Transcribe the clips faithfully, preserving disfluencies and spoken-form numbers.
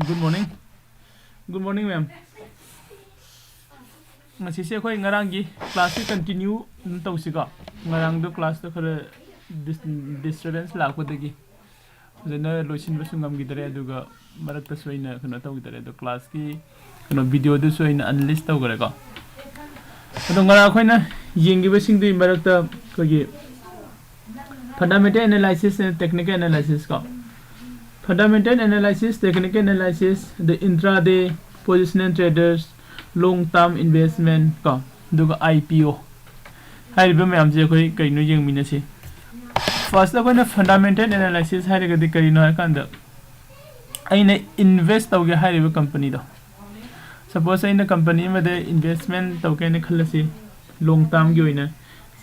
Good morning. Good morning, ma'am. ꯉꯁꯤꯁꯦ ꯑꯩꯈꯣꯏ ꯉꯔꯥꯡꯒꯤ classꯁꯤ continue ꯑꯗꯨꯝ ꯇꯧꯁꯤꯀꯣ. ꯉꯔꯥꯡꯗꯣ classꯇꯣ ꯈꯔ dis-, disturbance ꯂꯥꯛꯄꯗꯒꯤ ꯐꯖꯅ ꯂꯣꯏꯁꯤꯟꯕꯁꯨ ꯉꯝꯈꯤꯗꯔꯦ, ꯑꯗꯨꯒ ꯃꯔꯛꯇꯁꯨ ꯑꯩꯅ ꯀꯩꯅꯣ ꯇꯧꯈꯤꯗꯔꯦ, ꯑꯗꯣ classꯀꯤ ꯀꯩꯅꯣ videoꯗꯨꯁꯨ ꯑꯩꯅ unlist ꯇꯧꯈ꯭ꯔꯦꯀꯣ. ꯑꯗꯣ ꯉꯔꯥꯡ ꯑꯩꯈꯣꯏꯅ ꯌꯦꯡꯈꯤꯕꯁꯤꯡꯗꯨꯒꯤ ꯃꯔꯛꯇ ꯑꯩꯈꯣꯏꯒꯤ fundamental analysis and technical analysis ꯀꯣ. Fundamental analysis, technical analysis, the intraday, positional traders, long term investment ꯀꯣ, ꯑꯗꯨꯒ I P O ꯍꯥꯏꯔꯤꯕ ꯃꯌꯥꯝꯁꯦ ꯑꯩꯈꯣꯏ ꯀꯩꯅꯣ ꯌꯦꯡꯃꯤꯟꯅꯁꯤ. First ꯑꯩꯈꯣꯏꯅ fundamental analysis ꯍꯥꯏꯔꯒꯗꯤ ꯀꯔꯤꯅꯣ ꯍꯥꯏ ꯀꯥꯟꯗ, ꯑꯩꯅ invest ꯇꯧꯒꯦ ꯍꯥꯏꯔꯤꯕ companyꯗꯣ, suppose ꯑꯩꯅ company ꯑꯃꯗ investment ꯇꯧꯒꯦꯅ ꯈꯜꯂꯁꯤ, long termꯒꯤ ꯑꯣꯏꯅ,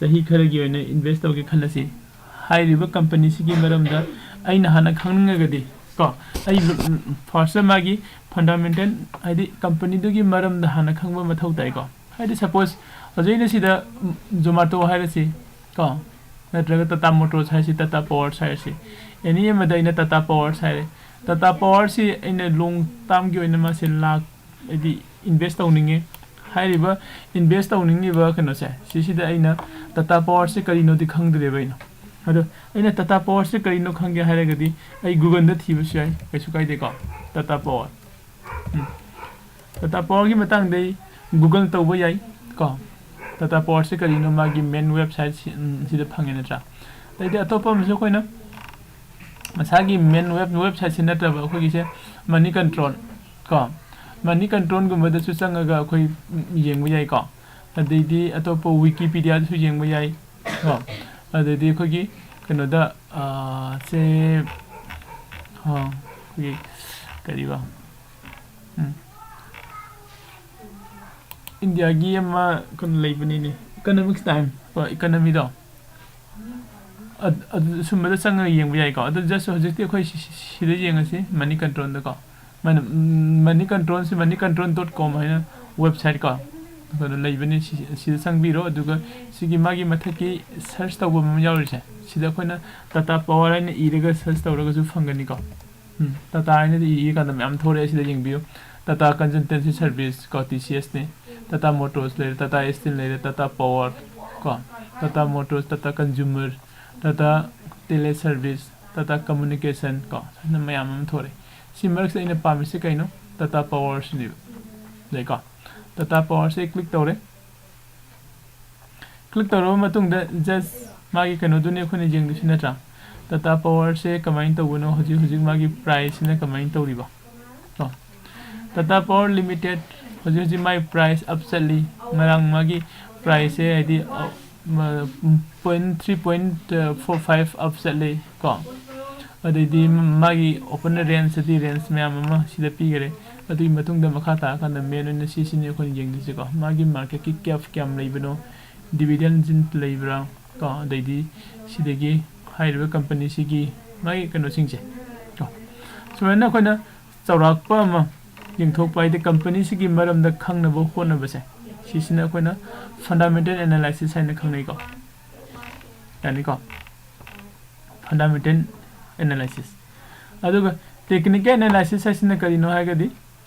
ꯆꯍꯤ ꯈꯔꯒꯤ ꯑꯣꯏꯅ invest ꯇꯧꯒꯦ ꯈꯜꯂꯁꯤ, ꯍꯥꯏꯔꯤꯕ companyꯁꯤꯒꯤ ꯃꯔꯝꯗ ꯑꯩꯅ ꯍꯥꯟꯅ ꯈꯪꯅꯤꯡꯉꯒꯗꯤ ꯀꯣ, ꯑꯩ first ꯃꯥꯒꯤ fundamental, ꯍꯥꯏꯗꯤ companyꯗꯨꯒꯤ ꯃꯔꯝꯗ ꯍꯥꯟꯅ ꯈꯪꯕ ꯃꯊꯧ ꯇꯥꯏꯀꯣ. ꯍꯥꯏꯗꯤ suppose ꯍꯧꯖꯤꯛ ꯑꯩꯅ ꯁꯤꯗ Zomato ꯍꯥꯏꯔꯁꯤ ꯀꯣ, ꯅꯠꯇ꯭ꯔꯒ Tata Motors ꯍꯥꯏꯔꯁꯤ, Tata Powers ꯍꯥꯏꯔꯁꯤ, any ꯑꯃꯗ ꯑꯩꯅ Tata Powers ꯍꯥꯏꯔꯦ. Tata Powerꯁꯤ ꯑꯩꯅ long termꯒꯤ ꯑꯣꯏꯅ ꯃꯥꯁꯦ ꯂꯥꯛ, ꯍꯥꯏꯗꯤ invest ꯇꯧꯅꯤꯡꯉꯦ. ꯍꯥꯏꯔꯤꯕ invest ꯇꯧꯅꯤꯡꯉꯤꯕ ꯀꯩꯅꯣꯁꯦ, ꯁꯤꯁꯤꯗ ꯑꯩꯅ Tata Powerꯁꯦ ꯀꯔꯤꯅꯣꯗꯤ ꯈꯪꯗ꯭ꯔꯦꯕ ꯑꯩꯅ. ꯑꯗꯣ ꯑꯩꯅ Tata Powerꯁꯦ ꯀꯔꯤꯅꯣ ꯈꯪꯒꯦ ꯍꯥꯏꯔꯒꯗꯤ ꯑꯩ Googleꯗ ꯊꯤꯕꯁꯨ ꯌꯥꯏ, ꯀꯩꯁꯨ ꯀꯥꯏꯗꯦꯀꯣ. Tata Power, ꯎꯝ, Tata Powerꯒꯤ ꯃꯇꯥꯡꯗ ꯑꯩ Google ꯇꯧꯕ ꯌꯥꯏ ꯀꯣ. Tata Powerꯁꯦ ꯀꯔꯤꯅꯣ, ꯃꯥꯒꯤ main website ꯁꯤ, ꯎꯝ, ꯁꯤꯗ ꯐꯪꯉꯦ ꯅꯠꯇ꯭ꯔꯥ? ꯑꯗꯩꯗꯤ ꯑꯇꯣꯞꯄ ꯑꯃꯁꯨ ꯑꯩꯈꯣꯏꯅ ꯃꯁꯥꯒꯤ main web, websiteꯁꯤ ꯅꯠꯇ꯭ꯔꯕ ꯑꯩꯈꯣꯏꯒꯤꯁꯦ Money Control ꯀꯣ, Money Controlꯒꯨꯝꯕꯗꯁꯨ ꯆꯪꯉꯒ ꯑꯩꯈꯣꯏ, ꯎꯝ, ꯌꯦꯡꯕ ꯌꯥꯏꯀꯣ. ꯑꯗꯩꯗꯤ ꯑꯇꯣꯞꯄ Wikipediaꯗꯁꯨ ꯌꯦꯡꯕ ꯌꯥꯏ ꯀꯣ. ꯑꯗꯩꯗꯤ ꯑꯩꯈꯣꯏꯒꯤ ꯀꯩꯅꯣꯗ, ꯑꯥ, ꯁꯦ, ꯑꯥ, ꯑꯩꯈꯣꯏꯒꯤ ꯀꯔꯤꯕ, ꯎꯝ, Indiaꯒꯤ ꯑꯃ ꯀꯩꯅꯣ ꯂꯩꯕꯅꯤꯅꯦ, Economics Time ꯀꯣ, economyꯗꯣ. ꯑꯗ-, ꯑꯗꯨ ꯁꯨꯝꯕꯗ ꯆꯪꯉꯒ ꯌꯦꯡꯕ ꯌꯥꯏꯀꯣ. ꯑꯗꯨ just ꯍꯧꯖꯤꯛꯇꯤ ꯑꯩꯈꯣꯏ ꯁꯤ-, ꯁꯤ-, ꯁꯤꯗ ꯌꯦꯡꯉꯁꯤ, Money Controlꯗꯀꯣ. ꯃꯅ-, ꯎꯝ, Money Controlꯁꯤ money control dot com ꯍꯥꯏꯅ website ꯀꯣ, ꯑꯗꯨꯗ ꯂꯩꯕꯅꯤ꯫ ꯁꯤ-, ꯁꯤꯗ ꯆꯪꯕꯤꯔꯣ, ꯑꯗꯨꯒ ꯁꯤꯒꯤ ꯃꯥꯒꯤ ꯃꯊꯛꯀꯤ search ꯇꯧꯕ ꯑꯃ ꯌꯥꯎꯔꯤꯁꯦ, ꯁꯤꯗ ꯑꯩꯈꯣꯏꯅ Tata Power ꯍꯥꯏꯅ ꯏꯔꯒ search ꯇꯧꯔꯒꯁꯨ ꯐꯪꯒꯅꯤꯀꯣ. ꯎꯝ, ꯇꯥꯇꯥ ꯍꯥꯏꯅꯗꯤ ꯏ ꯀꯥꯟꯗ ꯃꯌꯥꯝ ꯊꯣꯔꯛꯑꯦ, ꯁꯤꯗ ꯌꯦꯡꯕꯤꯌꯨ꯫ ꯇꯥꯇꯥ ꯀꯟꯁꯜꯇꯦꯟꯁꯤ ꯁꯔꯚꯤꯁ ꯀꯣ, ꯇꯤ ꯁꯤ ꯑꯦꯁꯅꯤ꯫ ꯇꯥꯇꯥ ꯃꯣꯇꯣꯔꯁ ꯂꯩꯔꯦ, ꯇꯥꯇꯥ ꯏꯁꯇꯤꯜ ꯂꯩꯔꯦ, ꯇꯥꯇꯥ ꯄꯥꯋꯔ ꯀꯣ, Tata motors, Tata consumer, Tata teleservice, Tata communication ꯀꯣ, ꯁꯨꯃꯥꯏꯅ ꯃꯌꯥꯝ ꯑꯃ ꯊꯣꯔꯛꯑꯦ꯫ ꯁꯤ ꯃꯔꯛꯁꯤꯗ ꯑꯩꯅ ꯄꯥꯝꯃꯤꯁꯦ ꯀꯩꯅꯣ? ꯇꯥꯇꯥ ꯄꯥꯋꯔꯁꯤꯅꯦꯕ꯫ ꯂꯩꯀꯣ, ꯇꯥꯇꯥ ꯄꯥꯋꯔꯁꯦ ꯀ꯭ꯂꯤꯛ ꯇꯧꯔꯦ꯫ ꯀ꯭ꯂꯤꯛ ꯇꯧꯔꯕ ꯃꯇꯨꯡꯗ just ꯃꯥꯒꯤ ꯀꯩꯅꯣꯗꯨꯅꯤ ꯑꯩꯈꯣꯏꯅ ꯌꯦꯡꯗꯣꯏꯁꯤ, ꯅꯠꯇ꯭ꯔꯥ? ꯇꯥꯇꯥ ꯄꯥꯋꯔꯁꯦ ꯀꯃꯥꯏꯅ ꯇꯧꯕꯅꯣ, ꯍꯧꯖꯤꯛ ꯍꯧꯖꯤꯛ ꯃꯥꯒꯤ ꯄ꯭ꯔꯥꯏꯁꯁꯤꯅ ꯀꯃꯥꯏꯅ ꯇꯧꯔꯤꯕ ꯀꯣ? ꯇꯥꯇꯥ ꯄꯥꯋꯔ ꯂꯤꯃꯤꯇꯦꯠ ꯍꯧꯖꯤꯛ ꯍꯧꯖꯤꯛ ꯃꯥꯒꯤ ꯄ꯭ꯔꯥꯏꯁ ꯑꯞ ꯆꯠꯂꯤ꯫ ꯉꯔꯥꯡ ꯃꯥꯒꯤ ꯄ꯭ꯔꯥꯏꯁꯁꯦ ꯍꯥꯏꯗꯤ point three point four five up ꯆꯠꯂꯤ ꯀꯣ꯫ ꯑꯗꯩꯗꯤ ꯃꯥꯒꯤ ꯑꯣꯄꯟ ꯔꯦꯟꯖꯇꯗꯤ ꯔꯦꯟꯖ ꯃꯌꯥꯝ ꯑꯃ ꯁꯤꯗ ꯄꯤꯈꯔꯦ꯫ ꯑꯗꯨꯒꯤ ꯃꯇꯨꯡꯗ ꯃꯈꯥ ꯇꯥꯔꯀꯥꯟꯗ ꯃꯦꯟ ꯑꯣꯏꯅ ꯁꯤꯁꯤꯅꯤ ꯑꯩꯈꯣꯏꯅ ꯌꯦꯡꯗꯣꯏꯁꯦꯀꯣ, ꯃꯥꯒꯤ ꯃꯥꯔꯀꯦꯠꯀꯤ ꯀꯦꯞ ꯀꯌꯥꯝ ꯂꯩꯕꯅꯣ, ꯗꯤꯕꯤꯗꯦꯟ ꯂꯩꯕ꯭ꯔꯥ ꯀꯣ, ꯑꯗꯩꯗꯤ ꯁꯤꯗꯒꯤ ꯍꯥꯏꯔꯤꯕ ꯀꯝꯄꯅꯤꯁꯤꯒꯤ ꯃꯥꯒꯤ ꯀꯩꯅꯣꯁꯤꯡꯁꯦ ꯀꯣ, ꯁꯨꯃꯥꯏꯅ ꯑꯩꯈꯣꯏꯅ ꯆꯥꯎꯔꯥꯛꯄ ꯑꯃ ꯌꯦꯡꯊꯣꯛꯄ ꯍꯥꯏꯗꯤ ꯀꯝꯄꯅꯤꯁꯤꯒꯤ ꯃꯔꯝꯗ ꯈꯪꯅꯕ ꯍꯣꯠꯅꯕꯁꯦ, ꯁꯤꯁꯤꯅ ꯑꯩꯈꯣꯏꯅ ꯐꯟꯗꯥꯃꯦꯟꯇꯦꯜ ꯑꯦꯅꯥꯂꯥꯏꯁꯤꯁ ꯍꯥꯏꯅ ꯈꯪꯅꯩꯀꯣ꯫ ꯌꯥꯅꯤꯀꯣ? Fundamental analysis. ꯑꯗꯨꯒ ꯇꯦꯛꯅꯤꯀꯦꯜ ꯑꯦꯅꯥꯂꯥꯏꯁꯤꯁ ꯍꯥꯏꯁꯤꯅ ꯀꯔꯤꯅꯣ ꯍꯥꯏꯔꯒꯗꯤ,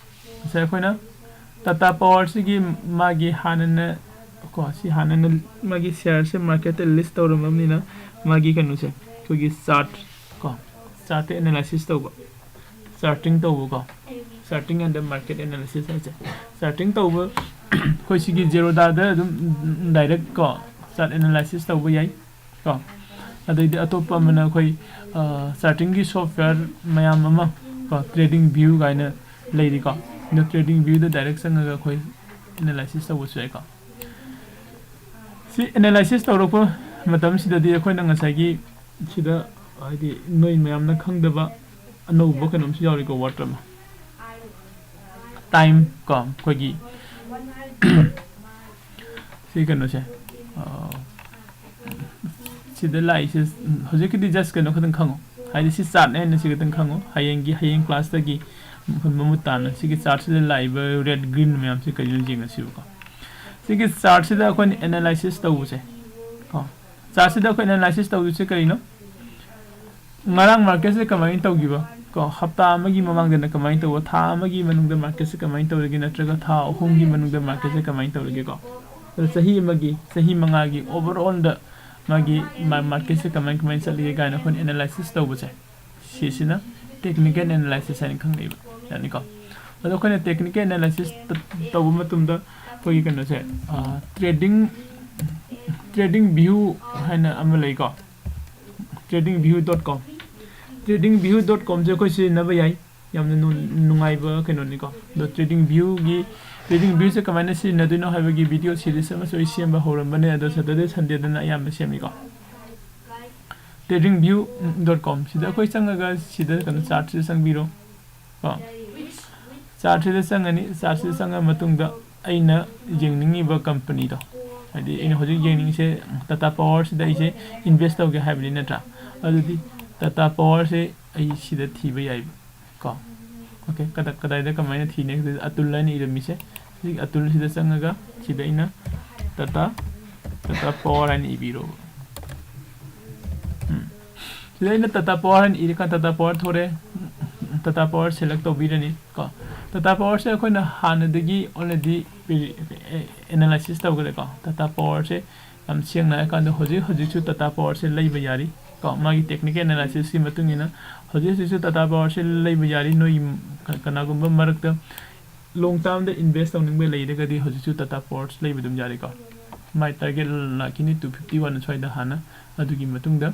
ꯉꯁꯥꯏ ꯑꯩꯈꯣꯏꯅ ꯇꯥꯇꯥ ꯄꯥꯋꯔꯁꯤꯒꯤ ꯃꯥꯒꯤ ꯍꯥꯟꯅꯅ ꯀꯣ, ꯁꯤ ꯍꯥꯟꯅꯅ ꯃꯥꯒꯤ ꯁꯤꯌꯔꯁꯦ ꯃꯥꯔꯀꯦꯠꯇ ꯂꯤꯁ ꯇꯧꯔꯝꯃꯕꯅꯤꯅ ꯃꯥꯒꯤ ꯀꯩꯅꯣꯁꯦ, ꯑꯩꯈꯣꯏꯒꯤ ꯆꯥꯔꯠ ꯀꯣ, ꯆꯥꯔꯠꯇ ꯑꯦꯅꯥꯂꯥꯏꯁꯤꯁ ꯇꯧꯕ, ꯆꯥꯔꯇꯤꯡ ꯇꯧꯕꯀꯣ, ꯆꯥꯔꯇꯤꯡ ꯑꯦꯟ ꯗ ꯃꯥꯔꯀꯦꯠ ꯑꯦꯅꯥꯂꯥꯏꯁꯤꯁ ꯍꯥꯏꯁꯦ꯫ ꯆꯥꯔꯇꯤꯡ ꯇꯧꯕ ꯑꯩꯈꯣꯏ ꯁꯤꯒꯤ ꯖꯦꯔꯣꯗꯥꯗ ꯑꯗꯨꯝ ꯗꯥꯏꯔꯦꯛ ꯀꯣ, ꯆꯥꯔꯠ ꯑꯦꯅꯥꯂꯥꯏꯁꯤꯁ ꯇꯧꯕ ꯌꯥꯏ ꯀꯣ꯫ ꯑꯗꯩꯗꯤ ꯑꯇꯣꯞꯄ ꯑꯃꯅ ꯑꯩꯈꯣꯏ ꯆꯥꯔꯇꯤꯡꯒꯤ ꯁꯣꯐꯋꯦꯌꯔ ꯃꯌꯥꯝ ꯑꯃ ꯀꯣ, ꯇ꯭ꯔꯦꯗꯤꯡ ꯚ꯭ꯌꯨ ꯀꯥꯏꯅ ꯂꯩꯔꯤꯀꯣ꯫ ꯑꯗꯣ ꯇ꯭ꯔꯦꯗꯤꯡ ꯚ꯭ꯌꯨꯗ ꯗꯥꯏꯔꯦꯛ ꯆꯪꯉꯒ ꯑꯩꯈꯣꯏ ꯑꯦꯅꯥꯂꯥꯏꯁꯤꯁ ꯇꯧꯕꯁꯨ ꯌꯥꯏꯀꯣ꯫ ꯁꯤ ꯑꯦꯅꯥꯂꯥꯏꯁꯤꯁ ꯇꯧꯔꯛꯄ ꯃꯇꯝꯁꯤꯗꯗꯤ ꯑꯩꯈꯣꯏꯅ ꯉꯁꯥꯏꯒꯤ ꯁꯤꯗ ꯍꯥꯏꯗꯤ ꯅꯣꯏ ꯃꯌꯥꯝꯅ ꯈꯪꯗꯕ ꯑꯅꯧꯕ ꯀꯩꯅꯣꯝꯁꯨ ꯌꯥꯎꯔꯤꯀꯣ, ꯋꯥꯔꯗ ꯑꯃ꯫ ꯇꯥꯏꯝ ꯀꯣ, ꯑꯩꯈꯣꯏꯒꯤ ꯁꯤ ꯀꯩꯅꯣꯁꯦ, ꯑ, ꯁꯤꯗ ꯂꯥꯛꯏꯁꯦ, ꯎꯝ, ꯍꯧꯖꯤꯛꯀꯤꯗꯤ just ꯀꯩꯅꯣ ꯈꯛꯇꯪ ꯈꯪꯉꯣ, ꯍꯥꯏꯗꯤ ꯁꯤ ꯆꯥꯔꯠꯅꯦ ꯍꯥꯏꯅ ꯁꯤ ꯈꯛꯇꯪ ꯈꯪꯉꯣ꯫ ꯍꯌꯦꯡꯒꯤ, ꯍꯌꯦꯡ ꯀ꯭ꯂꯥꯁꯇꯒꯤ ꯃꯃꯨꯠ ꯇꯥꯅ ꯁꯤꯒꯤ ꯆꯥꯔꯠꯁꯤꯗ ꯂꯥꯛꯏꯕ ꯔꯦꯗ ꯒ꯭ꯔꯤꯟ ꯃꯌꯥꯝꯁꯦ ꯀꯩꯅꯣ ꯌꯦꯡꯉꯁꯤꯕꯀꯣ꯫ ꯁꯤꯒꯤ ꯆꯥꯔꯠꯁꯤꯗ ꯑꯩꯈꯣꯏꯅ ꯑꯦꯅꯥꯂꯥꯏꯁꯤꯁ ꯇꯧꯕꯁꯦ ꯀꯣ, ꯆꯥꯔꯠꯁꯤꯗ ꯑꯩꯈꯣꯏ ꯑꯦꯅꯥꯂꯥꯏꯁꯤꯁ ꯇꯧꯗꯣꯏꯁꯦ ꯀꯔꯤꯅꯣ? ꯉꯔꯥꯡ ꯃꯥꯔꯀꯦꯠꯁꯦ ꯀꯃꯥꯏꯅ ꯇꯧꯈꯤꯕ? ꯀꯣ, ꯍꯞꯇꯥ ꯑꯃꯒꯤ ꯃꯃꯥꯡꯗꯅ ꯀꯃꯥꯏꯅ ꯇꯧꯕ, ꯊꯥ ꯑꯃꯒꯤ ꯃꯅꯨꯡꯗ ꯃꯥꯔꯀꯦꯠꯁꯦ ꯀꯃꯥꯏꯅ ꯇꯧꯔꯤꯒꯦ, ꯅꯠꯇ꯭ꯔꯒ ꯊꯥ ꯑꯍꯨꯝꯒꯤ ꯃꯅꯨꯡꯗ ꯃꯥꯔꯀꯦꯠꯁꯦ ꯀꯃꯥꯏꯅ ꯇꯧꯔꯤꯒꯦꯀꯣ? ꯑꯗ ꯆꯍꯤ ꯑꯃꯒꯤ, ꯆꯍꯤ ꯃꯉꯥꯒꯤ ꯑꯣꯚꯔꯑꯣꯜꯗ ꯃꯥꯒꯤ ꯃꯥꯔꯀꯦꯠꯁꯦ ꯀꯃꯥꯏ ꯀꯃꯥꯏꯅ ꯆꯠꯂꯤꯒꯦ ꯀꯥꯏꯅ ꯑꯩꯈꯣꯏꯅ ꯑꯦꯅꯥꯂꯥꯏꯁꯤꯁ ꯇꯧꯕꯁꯦ, ꯁꯤꯁꯤꯅ ꯇꯦꯛꯅꯤꯀꯦꯜ ꯑꯦꯅꯥꯂꯥꯏꯁꯤꯁ ꯍꯥꯏꯅ ꯈꯪꯅꯩꯕ, ꯌꯥꯅꯤꯀꯣ? ꯑꯗꯣ ꯑꯩꯈꯣꯏꯅ ꯇꯦꯛꯅꯤꯀꯦꯜ ꯑꯦꯅꯥꯂꯥꯏꯁꯤꯁ ꯇꯧꯕ ꯃꯇꯝꯗ ꯑꯩꯈꯣꯏꯒꯤ ꯀꯩꯅꯣꯁꯦ, ꯇ꯭ꯔꯦꯗꯤꯡ, ꯇ꯭ꯔꯦꯗꯤꯡ ꯚ꯭ꯌꯨ ꯍꯥꯏꯅ ꯑꯃ ꯂꯩꯀꯣ, trading view dot com. Trading view dot ꯀꯣꯝꯁꯦ ꯑꯩꯈꯣꯏ ꯁꯤꯖꯤꯟꯅꯕ ꯌꯥꯏ, ꯌꯥꯝꯅ ꯅꯨꯡꯉꯥꯏꯕ ꯀꯩꯅꯣꯅꯤꯀꯣ꯫ ꯑꯗꯣ ꯇ꯭ꯔꯦꯗꯤꯡ ꯚ꯭ꯌꯨꯒꯤ, ꯇ꯭ꯔꯦꯗꯤꯡ ꯚ꯭ꯌꯨꯁꯦ ꯀꯃꯥꯏꯅ ꯁꯤꯖꯤꯟꯅꯗꯣꯏꯅꯣ ꯍꯥꯏꯕꯒꯤ ꯚꯤꯗꯤꯑꯣ ꯁꯤꯔꯤꯁ ꯑꯃꯁꯨ ꯑꯩ ꯁꯦꯝꯕ ꯍꯧꯔꯝꯕꯅꯦ, ꯑꯗꯣ ꯁꯇꯔꯗꯦ ꯁꯟꯗꯦꯗꯅ ꯑꯌꯥꯝꯕ ꯁꯦꯝꯃꯤꯀꯣ꯫ ꯇ꯭ꯔꯦꯗꯤꯡ ꯚ꯭ꯌꯨ ꯗꯣꯠ ꯀꯣꯝ ꯁꯤꯗ ꯑꯩꯈꯣꯏ ꯆꯪꯉꯒ ꯁꯤꯗ ꯀꯩꯅꯣ ꯆꯥꯔꯠꯁꯤꯗ ꯆꯪꯕꯤꯔꯣ ꯀꯣ꯫ ꯆꯥꯔꯠꯁꯤꯗ ꯆꯪꯉꯅꯤ꯫ ꯆꯥꯔꯠꯁꯤꯗ ꯆꯪꯉ ꯃꯇꯨꯡꯗ ꯑꯩꯅ ꯌꯦꯡꯅꯤꯡꯉꯤꯕ ꯀꯝꯄꯅꯤꯗꯣ, ꯍꯥꯏꯗꯤ ꯑꯩꯅ ꯍꯧꯖꯤꯛ ꯌꯦꯡꯅꯤꯡꯉꯤꯁꯦ ꯇꯥꯇꯥ ꯄꯥꯋꯔꯁꯤꯗ ꯑꯩꯁꯦ ꯏꯟꯚꯦꯁ ꯇꯧꯒꯦ ꯍꯥꯏꯕꯅꯤ ꯅꯠꯇ꯭ꯔꯥ? ꯑꯗꯨꯗꯤ ꯇꯥꯇꯥ ꯄꯥꯋꯔꯁꯦ ꯑꯩ ꯁꯤꯗ ꯊꯤꯕ ꯌꯥꯏꯕ ꯀꯣ꯫ ꯑꯣꯀꯦ, ꯀꯗꯥꯏꯗ ꯀꯃꯥꯏꯅ ꯊꯤꯅꯤ? ꯑꯗꯨꯗꯤ ꯑꯇꯨꯜ ꯍꯥꯏꯅ ꯏꯔꯝꯃꯤꯁꯦ, ꯍꯧꯖꯤꯛ ꯑꯇꯨꯜꯁꯤꯗ ꯆꯪꯉꯒ ꯁꯤꯗ ꯑꯩꯅ ꯇꯥꯇꯥ, ꯇꯥꯇꯥ ꯄꯥꯋꯔ ꯍꯥꯏꯅ ꯏꯕꯤꯔꯣꯕ꯫ ꯎꯝ꯫ ꯁꯤꯗ ꯑꯩꯅ ꯇꯥꯇꯥ ꯄꯥꯋꯔ ꯍꯥꯏꯅ ꯏꯔꯀꯥꯟꯗ ꯇꯥꯇꯥ ꯄꯥꯋꯔ ꯊꯣꯔꯛꯑꯦ꯫ ꯇꯥꯇꯥ ꯄꯥꯋꯔ ꯁꯦꯂꯦꯛ ꯇꯧꯕꯤꯔꯅꯤ ꯀꯣ꯫ ꯇꯥꯇꯥ ꯄꯥꯋꯔꯁꯦ ꯑꯩꯈꯣꯏꯅ ꯍꯥꯟꯅꯗꯒꯤ ꯑꯣꯜꯔꯦꯗꯤ ꯑꯦꯅꯥꯂꯥꯏꯁꯤꯁ ꯇꯧꯈ꯭ꯔꯦꯀꯣ꯫ ꯇꯥꯇꯥ ꯄꯥꯋꯔꯁꯦ ꯌꯥꯝ ꯁꯦꯡꯅ ꯍꯥꯏꯔꯀꯥꯟꯗ ꯍꯧꯖꯤꯛ ꯍꯧꯖꯤꯛꯁꯨ ꯇꯥꯇꯥ ꯄꯥꯋꯔꯁꯦ ꯂꯩꯕ ꯌꯥꯔꯤ ꯀꯣ꯫ ꯃꯥꯒꯤ ꯇꯦꯛꯅꯤꯀꯦꯜ ꯑꯦꯅꯥꯂꯥꯏꯁꯤꯁꯀꯤ ꯃꯇꯨꯡ ꯏꯟꯅ ꯍꯧꯖꯤꯛ ꯍꯧꯖꯤꯛꯁꯨ ꯇꯥꯇꯥ ꯄꯥꯋꯔꯁꯦ ꯂꯩꯕ ꯌꯥꯔꯤ꯫ ꯅꯣꯏ ꯀ-, ꯀꯅꯥꯒꯨꯝꯕ ꯃꯔꯛꯇ ꯂꯣꯡ ꯇꯥꯔꯝꯗ ꯏꯟꯚꯦꯁ ꯇꯧꯅꯤꯡꯕ ꯂꯩꯔꯒꯗꯤ ꯍꯧꯖꯤꯛꯁꯨ ꯇꯥꯇꯥ ꯄꯥꯋꯔꯁ ꯂꯩꯕ ꯑꯗꯨꯝ ꯌꯥꯔꯦꯀꯣ꯫ ꯃꯥꯏ ꯇꯥꯔꯒꯦꯠ ꯂꯥꯛꯈꯤꯅꯤ ꯇꯨ ꯐꯤꯐꯇꯤ ꯋꯥꯟ ꯁ꯭ꯋꯥꯏꯗ ꯍꯥꯟꯅ, ꯑꯗꯨꯒꯤ ꯃꯇꯨꯡꯗ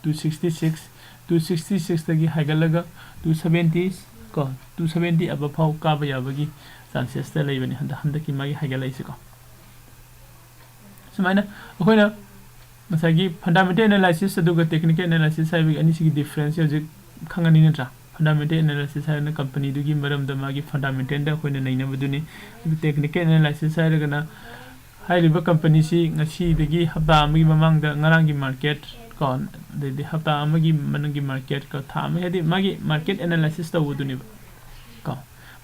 two sixty six, two sixty ꯁꯤꯛꯁꯇꯒꯤ ꯍꯥꯏꯒꯠꯂꯒ ꯇꯨ ꯁꯚꯦꯟꯇꯤ ꯀꯣ, ꯇꯨ ꯁꯚꯦꯟꯇꯤ ꯑꯕꯞ ꯐꯥꯎ ꯀꯥꯕ ꯌꯥꯕꯒꯤ ꯆꯥꯟꯁꯦꯁꯇ ꯂꯩꯕꯅꯤ ꯍꯟꯗꯛ, ꯍꯟꯗꯛꯀꯤ ꯃꯥꯒꯤ ꯍꯥꯏꯒꯠꯂꯛꯏꯁꯦꯀꯣ꯫ ꯁꯨꯃꯥꯏꯅ ꯑꯩꯈꯣꯏꯅ ꯉꯁꯥꯏꯒꯤ ꯐꯟꯗꯥꯃꯦꯟꯇꯦꯜ ꯑꯦꯅꯥꯂꯥꯏꯁꯤꯁ ꯑꯗꯨꯒ ꯇꯦꯛꯅꯤꯀꯦꯜ ꯑꯦꯅꯥꯂꯥꯏꯁꯤꯁ ꯍꯥꯏꯕꯒꯤ ꯑꯅꯤꯁꯤꯒꯤ ꯗꯤꯐ꯭ꯔꯦꯟꯁꯁꯦ ꯍꯧꯖꯤꯛ ꯈꯪꯉꯅꯤ ꯅꯠꯇ꯭ꯔꯥ? ꯐꯟꯗꯥꯃꯦꯟꯇꯦꯜ ꯑꯦꯅꯥꯂꯥꯏꯁꯤꯁ ꯍꯥꯏꯔꯒꯅ ꯀꯝꯄꯅꯤꯗꯨꯒꯤ ꯃꯔꯝꯗ ꯃꯥꯒꯤ ꯐꯟꯗꯥꯃꯦꯟꯇꯦꯜꯗ ꯑꯩꯈꯣꯏꯅ ꯅꯩꯅꯕꯗꯨꯅꯤ꯫ ꯑꯗꯨ ꯇꯦꯛꯅꯤꯀꯦꯜ ꯑꯦꯅꯥꯂꯥꯏꯁꯤꯁ ꯍꯥꯏꯔꯒꯅ ꯍꯥꯏꯔꯤꯕ ꯀꯝꯄꯅꯤꯁꯤ ꯉꯁꯤꯗꯒꯤ ꯍꯞꯇꯥ ꯑꯃꯒꯤ ꯃꯃꯥꯡꯗ ꯉꯔꯥꯡꯒꯤ ꯃꯥꯔꯀꯦꯠ ꯀꯣ, ꯑꯗꯩꯗꯤ ꯍꯞꯇꯥ ꯑꯃꯒꯤ ꯃꯅꯨꯡꯒꯤ ꯃꯥꯔꯀꯦꯠ ꯀꯣ, ꯊꯥ ꯑꯃꯒꯤ, ꯍꯥꯏꯗꯤ ꯃꯥꯒꯤ ꯃꯥꯔꯀꯦꯠ ꯑꯦꯅꯥꯂꯥꯏꯁꯤꯁ ꯇꯧꯕꯗꯨꯅꯦꯕ ꯀꯣ꯫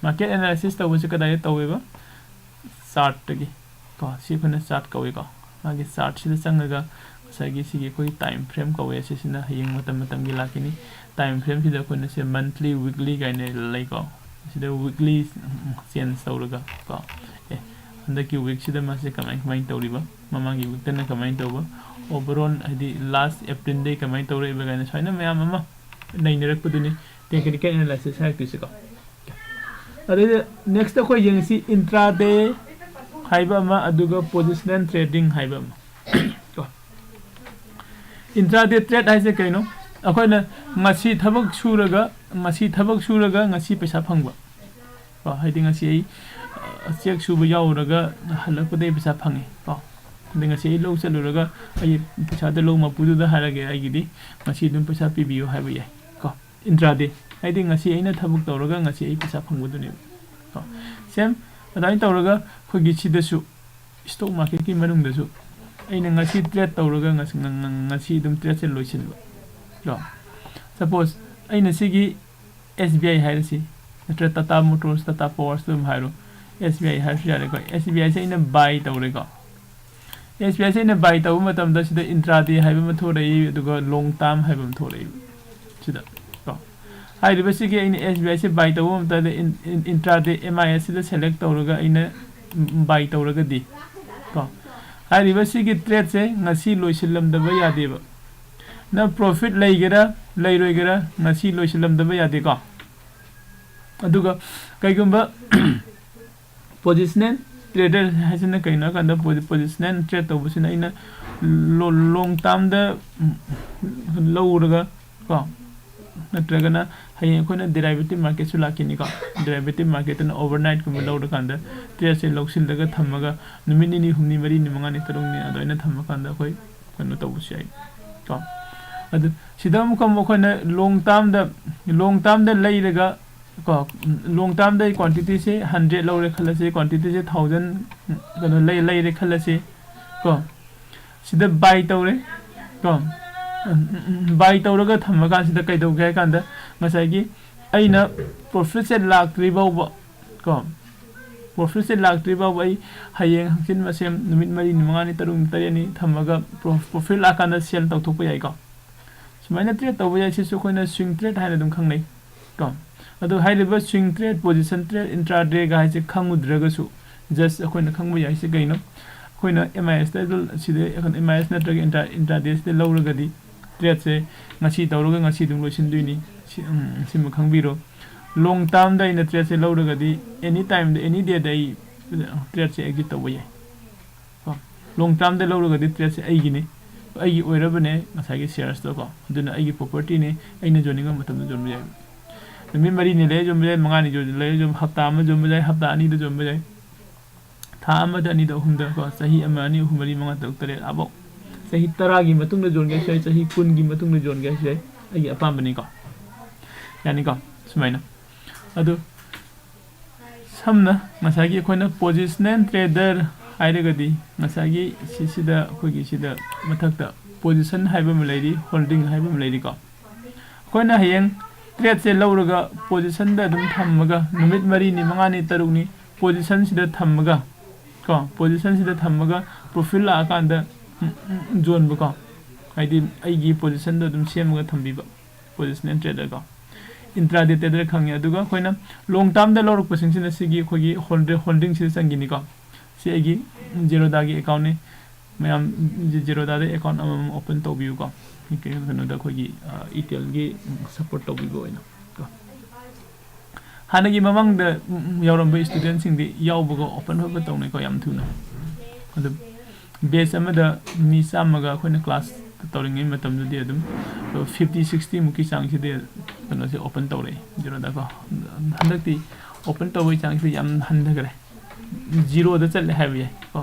ꯃꯥꯔꯀꯦꯠ ꯑꯦꯅꯥꯂꯥꯏꯁꯤꯁ ꯇꯧꯕꯁꯦ ꯀꯗꯥꯏꯗ ꯇꯧꯋꯦꯕ? ꯆꯥꯔꯠꯇꯒꯤ ꯀꯣ, ꯁꯤ ꯑꯩꯈꯣꯏꯅ ꯆꯥꯔꯠ ꯀꯧꯏꯀꯣ꯫ ꯃꯥꯒꯤ ꯆꯥꯔꯠꯁꯤꯗ ꯆꯪꯉꯒ ꯉꯁꯥꯏꯒꯤ ꯁꯤꯒꯤ ꯑꯩꯈꯣꯏꯒꯤ ꯇꯥꯏꯝ ꯐ꯭ꯔꯦꯝ ꯀꯧꯋꯦ, ꯑꯁꯤꯁꯤꯅ ꯍꯌꯦꯡ ꯃꯇꯝ ꯃꯇꯝꯒꯤ ꯂꯥꯛꯈꯤꯅꯤ꯫ ꯇꯥꯏꯝ ꯐ꯭ꯔꯦꯝꯁꯤꯗ ꯑꯩꯈꯣꯏꯅ ꯁꯦ ꯃꯟꯊꯂꯤ, ꯋꯤꯛꯂꯤ ꯀꯥꯏꯅ ꯂꯩꯀꯣ꯫ ꯁꯤꯗ ꯋꯤꯛꯂꯤ ꯆꯦꯟꯖ ꯇꯧꯔꯒ ꯀꯣ, ꯑꯦ, ꯍꯟꯗꯛꯀꯤ ꯋꯤꯛꯁꯤꯗ ꯃꯥꯁꯦ ꯀꯃꯥꯏ ꯀꯃꯥꯏꯅ ꯇꯧꯔꯤꯕ, ꯃꯃꯥꯡꯒꯤ ꯋꯤꯛꯇꯅ ꯀꯃꯥꯏꯅ ꯇꯧꯕ, ꯑꯣꯚꯔꯑꯣꯜ ꯍꯥꯏꯗꯤ ꯂꯥꯁ ꯑꯦꯄ꯭ꯔꯤꯜꯗꯩ ꯀꯃꯥꯏꯅ ꯇꯧꯔꯛꯏꯕ ꯀꯥꯏꯅ ꯁꯨꯃꯥꯏꯅ ꯃꯌꯥꯝ ꯑꯃ ꯅꯩꯅꯔꯛꯄꯗꯨꯅꯤ ꯇꯦꯛꯅꯤꯀꯦꯜ ꯑꯦꯅꯥꯂꯥꯏꯁꯤꯁ ꯍꯥꯏꯔꯛꯇꯣꯏꯁꯦꯀꯣ꯫ ꯑꯗꯩꯗ ꯅꯦꯛꯁꯇ ꯑꯩꯈꯣꯏ ꯌꯦꯡꯉꯁꯤ ꯏꯟꯇ꯭ꯔꯥꯗꯦ ꯍꯥꯏꯕ ꯑꯃ, ꯑꯗꯨꯒ ꯄꯣꯖꯤꯁꯅꯦꯜ ꯇ꯭ꯔꯦꯗꯤꯡ ꯍꯥꯏꯕ ꯑꯃ ꯀꯣ꯫ ꯏꯟꯇ꯭ꯔꯥꯗꯦ ꯇ꯭ꯔꯦꯠ ꯍꯥꯏꯁꯦ ꯀꯩꯅꯣ? ꯑꯩꯈꯣꯏꯅ ꯉꯁꯤ ꯊꯕꯛ ꯁꯨꯔꯒ, ꯉꯁꯤ ꯊꯕꯛ ꯁꯨꯔꯒ ꯉꯁꯤ ꯄꯩꯁꯥ ꯐꯪꯕ ꯀꯣ, ꯍꯥꯏꯗꯤ ꯉꯁꯤ ꯑꯩ, ꯑ, ꯆꯦꯛ ꯁꯨꯕ ꯌꯥꯎꯔꯒ ꯍꯜꯂꯛꯄꯗ ꯑꯩ ꯄꯩꯁꯥ ꯐꯪꯉꯦ ꯀꯣ, ꯑꯗꯩ ꯉꯁꯤ ꯑꯩ ꯂꯧ ꯆꯠꯂꯨꯔꯒ ꯑꯩ ꯄꯩꯁꯥꯗꯣ ꯂꯧ ꯃꯄꯨꯗꯨꯗ ꯍꯥꯏꯔꯒꯦ, ꯑꯩꯒꯤꯗꯤ ꯉꯁꯤ ꯑꯗꯨꯝ ꯄꯩꯁꯥ ꯄꯤꯕꯤꯌꯨ ꯍꯥꯏꯕ ꯌꯥꯏ ꯀꯣ꯫ ꯏꯟꯇ꯭ꯔꯥꯗꯦ ꯍꯥꯏꯗꯤ ꯉꯁꯤ ꯑꯩꯅ ꯊꯕꯛ ꯇꯧꯔꯒ ꯉꯁꯤ ꯑꯩ ꯄꯩꯁꯥ ꯐꯪꯕꯗꯨꯅꯦꯕ ꯀꯣ꯫ ꯁꯦꯝ ꯑꯗꯨꯃꯥꯏꯅ ꯇꯧꯔꯒ ꯑꯩꯈꯣꯏꯒꯤ ꯁꯤꯗꯁꯨ ꯏꯁꯇꯣꯛ ꯃꯥꯔꯀꯦꯠꯀꯤ ꯃꯅꯨꯡꯗꯁꯨ ꯑꯩꯅ ꯉꯁꯤ ꯇ꯭ꯔꯦꯠ ꯇꯧꯔꯒ ꯉꯁꯤ, ꯉ-, ꯉ-, ꯉꯁꯤ ꯑꯗꯨꯝ ꯇ꯭ꯔꯦꯠꯁꯦ ꯂꯣꯏꯁꯤꯟꯕ ꯀꯣ꯫ ꯁꯄꯣꯁ ꯑꯩꯅ ꯁꯤꯒꯤ ꯑꯦꯁ ꯕꯤ ꯑꯥꯏ ꯍꯥꯏꯔꯁꯤ, ꯅꯠꯇ꯭ꯔ ꯇꯥꯇꯥ ꯃꯣꯇꯣꯔꯁ, ꯇꯥꯇꯥ ꯄꯥꯋꯔꯁꯇ ꯑꯗꯨꯝ ꯍꯥꯏꯔꯣ, ꯑꯦꯁ ꯕꯤ ꯑꯥꯏ ꯍꯥꯏꯔꯁꯨ ꯌꯥꯔꯦꯀꯣ꯫ ꯑꯦꯁ ꯕꯤ ꯑꯥꯏꯁꯦ ꯑꯩꯅ ꯕꯥꯏ ꯇꯧꯔꯦꯀꯣ꯫ ꯑꯦꯁ ꯕꯤ ꯑꯥꯏꯁꯦ ꯑꯩꯅ ꯕꯥꯏ ꯇꯧꯕ ꯃꯇꯝꯗ ꯁꯤꯗ ꯏꯟꯇ꯭ꯔꯥꯗꯦ ꯍꯥꯏꯕ ꯑꯃ ꯊꯣꯔꯛꯏ, ꯑꯗꯨꯒ ꯂꯣꯡ ꯇꯥꯔꯝ ꯍꯥꯏꯕ ꯑꯃ ꯊꯣꯔꯛꯏ ꯁꯤꯗ ꯀꯣ꯫ ꯍꯥꯏꯔꯤꯕꯁꯤꯒꯤ ꯑꯩꯅ ꯑꯦꯁ ꯕꯤ ꯑꯥꯏꯁꯦ ꯕꯥꯏ ꯇꯧꯕ ꯃꯇꯝꯗ ꯏꯟ-, ꯏꯟ-, ꯏꯟꯇ꯭ꯔꯥꯗꯦ ꯑꯦꯝ ꯑꯥꯏ ꯑꯦꯁ ꯁꯤꯗ ꯁꯦꯂꯦꯛ ꯇꯧꯔꯒ ꯑꯩꯅ ꯕꯥꯏ ꯇꯧꯔꯒꯗꯤ ꯀꯣ, ꯍꯥꯏꯔꯤꯕꯁꯤꯒꯤ ꯇ꯭ꯔꯦꯠꯁꯦ ꯉꯁꯤ ꯂꯣꯏꯁꯤꯜꯂꯝꯗꯕ ꯌꯥꯗꯦꯕ꯫ ꯅꯪ ꯄ꯭ꯔꯣꯐꯤꯠ ꯂꯩꯒꯦꯔꯥ ꯂꯩꯔꯣꯏꯒꯦꯔꯥ ꯉꯁꯤ ꯂꯣꯏꯁꯤꯜꯂꯝꯗꯕ ꯌꯥꯗꯦꯀꯣ꯫ ꯑꯗꯨꯒ ꯀꯩꯒꯨꯝꯕ ꯄꯣꯖꯤꯁꯅꯦꯜ ꯇ꯭ꯔꯦꯗꯔ ꯍꯥꯏꯁꯤꯅ ꯀꯩꯅꯣ ꯍꯥꯏ ꯀꯥꯟꯗ, ꯄꯣꯖꯤ-, ꯄꯣꯖꯤꯁꯅꯦꯜ ꯇ꯭ꯔꯦꯠ ꯇꯧꯕꯁꯤꯅ ꯑꯩꯅ ꯂꯣ-, ꯂꯣꯡ ꯇꯥꯔꯝꯗ ꯂꯧꯔꯒ ꯀꯣ, ꯅꯠꯇ꯭ꯔꯒꯅ ꯍꯌꯦꯡ ꯑꯩꯈꯣꯏꯅ ꯗꯦꯔꯥꯏꯚꯦꯇꯤꯚ ꯃꯥꯔꯀꯦꯠꯁꯨ ꯂꯥꯛꯈꯤꯅꯤꯀꯣ꯫ ꯗꯦꯔꯥꯏꯚꯦꯇꯤꯚ ꯃꯥꯔꯀꯦꯠꯇꯅ ꯑꯣꯚꯔꯅꯥꯏꯠꯀꯨꯝꯕ ꯂꯧꯔꯀꯥꯟꯗ ꯇ꯭ꯔꯦꯠꯁꯦ ꯂꯧꯁꯤꯜꯂꯒ ꯊꯝꯃꯒ ꯅꯨꯃꯤꯠ ꯅꯤꯅꯤ, ꯍꯨꯝꯅꯤ, ꯃꯔꯤꯅꯤ, ꯃꯉꯥꯅꯤ, ꯇꯔꯨꯛꯅꯤ ꯑꯗꯨꯃꯥꯏꯅ ꯊꯝꯃꯀꯥꯟꯗ ꯑꯩꯈꯣꯏ ꯀꯩꯅꯣ ꯇꯧꯕꯁꯨ ꯌꯥꯏ ꯀꯣ꯫ ꯑꯗꯨ ꯁꯤꯗ ꯑꯃꯨꯛꯀ ꯑꯃꯨꯛ ꯑꯩꯈꯣꯏꯅ ꯂꯣꯡ ꯇꯥꯔꯝꯗ, ꯂꯣꯡ ꯇꯥꯔꯝꯗ ꯂꯩꯔꯒ ꯀꯣ, ꯂꯣꯡ ꯇꯥꯔꯝꯗ ꯑꯩ ꯀ꯭ꯋꯥꯟꯇꯤꯇꯤꯁꯦ ꯍꯟꯗ꯭ꯔꯦꯠ ꯂꯧꯔꯦ ꯈꯜꯂꯁꯤ, ꯀ꯭ꯋꯥꯟꯇꯤꯇꯤꯁꯦ ꯊꯥꯎꯖꯟ ꯀꯩꯅꯣ ꯂꯩ-, ꯂꯩꯔꯦ ꯈꯜꯂꯁꯤ ꯀꯣ꯫ ꯁꯤꯗ ꯕꯥꯏ ꯇꯧꯔꯦ ꯀꯣ꯫ ꯕꯥꯏ ꯇꯧꯔꯒ ꯊꯝꯃꯀꯥꯟꯁꯤꯗ ꯀꯩꯗꯧꯒꯦ ꯍꯥꯏ ꯀꯥꯟꯗ, ꯉꯁꯥꯏꯒꯤ ꯑꯩꯅ ꯄ꯭ꯔꯣꯐꯤꯠꯁꯦ ꯂꯥꯛꯇ꯭ꯔꯤ ꯐꯥꯎꯕ ꯀꯣ, ꯄ꯭ꯔꯣꯐꯤꯠꯁꯦ ꯂꯥꯛꯇ꯭ꯔꯤ ꯐꯥꯎꯕ ꯑꯩ ꯍꯌꯦꯡ, ꯍꯪꯆꯤꯠ ꯃꯁꯦꯝ ꯅꯨꯃꯤꯠ ꯃꯔꯤꯅꯤ, ꯃꯉꯥꯅꯤ, ꯇꯔꯨꯛꯅꯤ, ꯇꯔꯦꯠꯅꯤ ꯊꯝꯃꯒ ꯄ꯭ꯔꯣ-, ꯄ꯭ꯔꯣꯐꯤꯠ ꯂꯥꯛꯀꯥꯟꯗ ꯁꯦꯜ ꯇꯧꯊꯣꯛꯄ ꯌꯥꯏꯀꯣ꯫ ꯁꯨꯃꯥꯏꯅ trade ꯇꯧꯕ ꯌꯥꯏ꯫ ꯁꯤꯁꯨ ꯑꯩꯈꯣꯏꯅ swing trade ꯍꯥꯏꯅ ꯑꯗꯨꯝ ꯈꯪꯅꯩ ꯀꯣ꯫ ꯑꯗꯣ ꯍꯥꯏꯔꯤꯕ swing trade, position trade, intraday ꯒ ꯍꯥꯏꯁꯦ ꯈꯪꯉꯨꯗ꯭ꯔꯒꯁꯨ, just ꯑꯩꯈꯣꯏꯅ ꯈꯪꯕ ꯌꯥꯏꯁꯦ ꯀꯩꯅꯣ? ꯑꯩꯈꯣꯏꯅ M I S ꯇ, ꯁꯤꯗ ꯑꯩꯈꯣꯏꯅ M I S ꯅꯠꯇ꯭ꯔꯒ intra intraday ꯁꯤꯗ ꯂꯧꯔꯒꯗꯤ, trade ꯁꯦ ꯉꯁꯤ ꯇꯧꯔꯒ ꯉꯁꯤ ꯑꯗꯨꯝ ꯂꯣꯏꯁꯤꯟꯗꯣꯏꯅꯤ꯫ ꯁꯤ, ꯎꯝ, ꯁꯤꯃ ꯈꯪꯕꯤꯔꯣ꯫ Long term ꯗ ꯑꯩꯅ trade ꯁꯦ ꯂꯧꯔꯒꯗꯤ, any time ꯗ, any day ꯗ ꯑꯩ trade ꯁꯦ exit ꯇꯧꯕ ꯌꯥꯏ ꯀꯣ꯫ Long term ꯗ ꯂꯧꯔꯒꯗꯤ trade ꯁꯦ ꯑꯩꯒꯤꯅꯤ, ꯑꯩꯒꯤ ꯑꯣꯏꯔꯕꯅꯦ ꯉꯁꯥꯏꯒꯤ shares ꯇꯣ ꯀꯣ꯫ ꯑꯗꯨꯅ ꯑꯩꯒꯤ property ꯅꯤ, ꯑꯩꯅ ꯌꯣꯟꯅꯤꯡꯕ ꯃꯇꯝꯗ ꯌꯣꯟꯕ ꯌꯥꯏ꯫ ꯅꯨꯃꯤꯠ ꯃꯔꯤꯅꯤ ꯂꯩꯔ ꯌꯣꯟꯕ ꯌꯥꯏ, ꯃꯉꯥꯅꯤ ꯌꯣꯟ-, ꯂꯩꯔ ꯌꯣꯟ-, ꯍꯞꯇꯥ ꯑꯃ ꯌꯣꯟꯕ ꯌꯥꯏ, ꯍꯞꯇꯥ ꯑꯅꯤꯗ ꯌꯣꯟꯕ ꯌꯥꯏ, ꯊꯥ ꯑꯃꯗ, ꯑꯅꯤꯗ, ꯑꯍꯨꯝꯗ ꯀꯣ, ꯆꯍꯤ ꯑꯃ, ꯑꯅꯤ, ꯑꯍꯨꯝ, ꯃꯔꯤ, ꯃꯉꯥ, ꯇꯔꯨꯛ, ꯇꯔꯦꯠ, ꯑꯥꯕꯧ꯫ ꯆꯍꯤ ꯇꯔꯥꯒꯤ ꯃꯇꯨꯡꯗ ꯌꯣꯟꯒꯦ ꯍꯥꯏꯁꯨ ꯌꯥꯏ, ꯆꯍꯤ ꯀꯨꯟꯒꯤ ꯃꯇꯨꯡꯗ ꯌꯣꯟꯒꯦ ꯍꯥꯏꯁꯨ ꯌꯥꯏ, ꯑꯩꯒꯤ ꯑꯄꯥꯝꯕꯅꯤꯀꯣ꯫ ꯌꯥꯅꯤꯀꯣ? ꯁꯨꯃꯥꯏꯅ꯫ ꯑꯗꯨ ꯁꯝꯅ ꯉꯁꯥꯏꯒꯤ ꯑꯩꯈꯣꯏꯅ positional trader ꯍꯥꯏꯔꯒꯗꯤ, ꯉꯁꯥꯏꯒꯤ ꯁꯤꯁꯤꯗ, ꯑꯩꯈꯣꯏꯒꯤ ꯁꯤꯗ ꯃꯊꯛꯇ position ꯍꯥꯏꯕ ꯑꯃ ꯂꯩꯔꯤ, holding ꯍꯥꯏꯕ ꯑꯃ ꯂꯩꯔꯤꯀꯣ꯫ ꯑꯩꯈꯣꯏꯅ ꯍꯌꯦꯡ trade ꯁꯦ ꯂꯧꯔꯒ position ꯗ ꯑꯗꯨꯝ ꯊꯝꯃꯒ, ꯅꯨꯃꯤꯠ ꯃꯔꯤꯅꯤ, ꯃꯉꯥꯅꯤ, ꯇꯔꯨꯛꯅꯤ position ꯁꯤꯗ ꯊꯝꯃꯒ ꯀꯣ, position ꯁꯤꯗ ꯊꯝꯃꯒ profit ꯂꯥꯛꯑꯀꯥꯟꯗ, ꯎꯝ, ꯎꯝ, ꯌꯣꯟꯕꯀꯣ꯫ ꯍꯥꯏꯗꯤ ꯑꯩꯒꯤ position ꯗꯣ ꯑꯗꯨꯝ ꯁꯦꯝꯃꯒ ꯊꯝꯕꯤꯕ, positional trader ꯀꯣ꯫ Intraday trader ꯈꯪꯉꯦ꯫ ꯑꯗꯨꯒ ꯑꯩꯈꯣꯏꯅ long term ꯗ ꯂꯧꯔꯛꯄꯁꯤꯡꯁꯤꯅ ꯁꯤꯒꯤ ꯑꯩꯈꯣꯏꯒꯤ holder-, holding ꯁꯤꯗ ꯆꯪꯈꯤꯅꯤꯀꯣ꯫ ꯁꯤ ꯑꯩꯒꯤ Zerodha ꯒꯤ account ꯅꯤ꯫ ꯃꯌꯥꯝ Zerodha ꯗ account ꯑꯃꯃꯝ open ꯇꯧꯕꯤꯌꯨꯀꯣ꯫ ꯀꯩꯅꯣꯗ ꯑꯩꯈꯣꯏꯒꯤ, ꯑ, ETL ꯒꯤ support ꯇꯧꯕꯤꯕ ꯑꯣꯏꯅ ꯀꯣ꯫ ꯍꯥꯟꯅꯒꯤ ꯃꯃꯥꯡꯗ, ꯎꯝ, ꯎꯝ, ꯌꯥꯎꯔꯝꯕ student ꯁꯤꯡꯗꯤ ꯌꯥꯎꯕꯒ open ꯐꯠ ꯐꯠ ꯇꯧꯅꯩꯀꯣ, ꯌꯥꯝ ꯊꯨꯅ꯫ ꯑꯗꯨ batch ꯑꯃꯗ ꯃꯤ ꯆꯥꯝꯃꯒ ꯑꯩꯈꯣꯏꯅ class ꯇꯧꯔꯤꯉꯩ ꯃꯇꯝꯗꯨꯗꯤ ꯑꯗꯨꯝ fifty, sixty ꯃꯨꯛꯀꯤ ꯆꯥꯡꯁꯤꯗꯤ ꯀꯩꯅꯣꯁꯦ open ꯇꯧꯔꯛꯏ, Zerodha ꯀꯣ꯫ ꯍꯟꯗꯛꯇꯤ open ꯇꯧꯕꯒꯤ ꯆꯥꯡꯁꯤꯗꯤ ꯌꯥꯝ ꯍꯟꯊꯈ꯭ꯔꯦ, zero ꯗ ꯆꯠꯂꯦ ꯍꯥꯏꯕ ꯌꯥꯏ ꯀꯣ꯫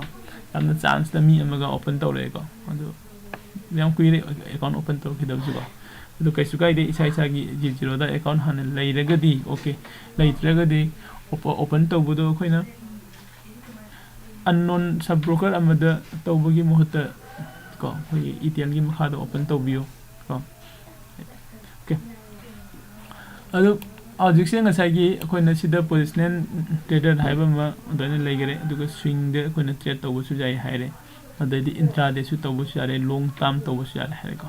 ꯌꯥꯝꯅ chance ꯇ ꯃꯤ ꯑꯃꯒ open ꯇꯧꯔꯛꯑꯦꯀꯣ꯫ ꯑꯗꯨ ꯌꯥꯝ ꯀꯨꯏꯔꯦ account open ꯇꯧꯈꯤꯗꯕꯁꯨꯀꯣ꯫ ꯑꯗꯨ ꯀꯩꯁꯨ ꯀꯥꯏꯗꯦ, ꯏꯁꯥ ꯏꯁꯥꯒꯤ Zerodha account ꯍꯥꯟꯅ ꯂꯩꯔꯒꯗꯤ okay, ꯂꯩꯇ꯭ꯔꯒꯗꯤ open, open ꯇꯧꯕꯗꯣ ꯑꯩꯈꯣꯏꯅ unknown sub broker ꯑꯃꯗ ꯇꯧꯕꯒꯤ ꯃꯍꯨꯠꯇ ꯀꯣ, ꯑꯩꯈꯣꯏꯒꯤ ETL ꯒꯤ ꯃꯈꯥꯗ open ꯇꯧꯕꯤꯌꯨ ꯀꯣ꯫ Okay꯫ ꯑꯗꯨ ꯍꯧꯖꯤꯛꯁꯦ ꯉꯁꯥꯏꯒꯤ ꯑꯩꯈꯣꯏꯅ ꯁꯤꯗ positional trader ꯍꯥꯏꯕ ꯑꯃ ꯑꯗꯨꯃꯥꯏꯅ ꯂꯩꯈꯔꯦ, ꯑꯗꯨꯒ swing ꯗ ꯑꯩꯈꯣꯏꯅ trade ꯇꯧꯕꯁꯨ ꯌꯥꯏ ꯍꯥꯏꯔꯦ, ꯑꯗꯩꯗꯤ intraday ꯁꯨ ꯇꯧꯕꯁꯨ ꯌꯥꯔꯦ, long term ꯇꯧꯕꯁꯨ ꯌꯥꯔꯦ ꯍꯥꯏꯔꯦꯀꯣ꯫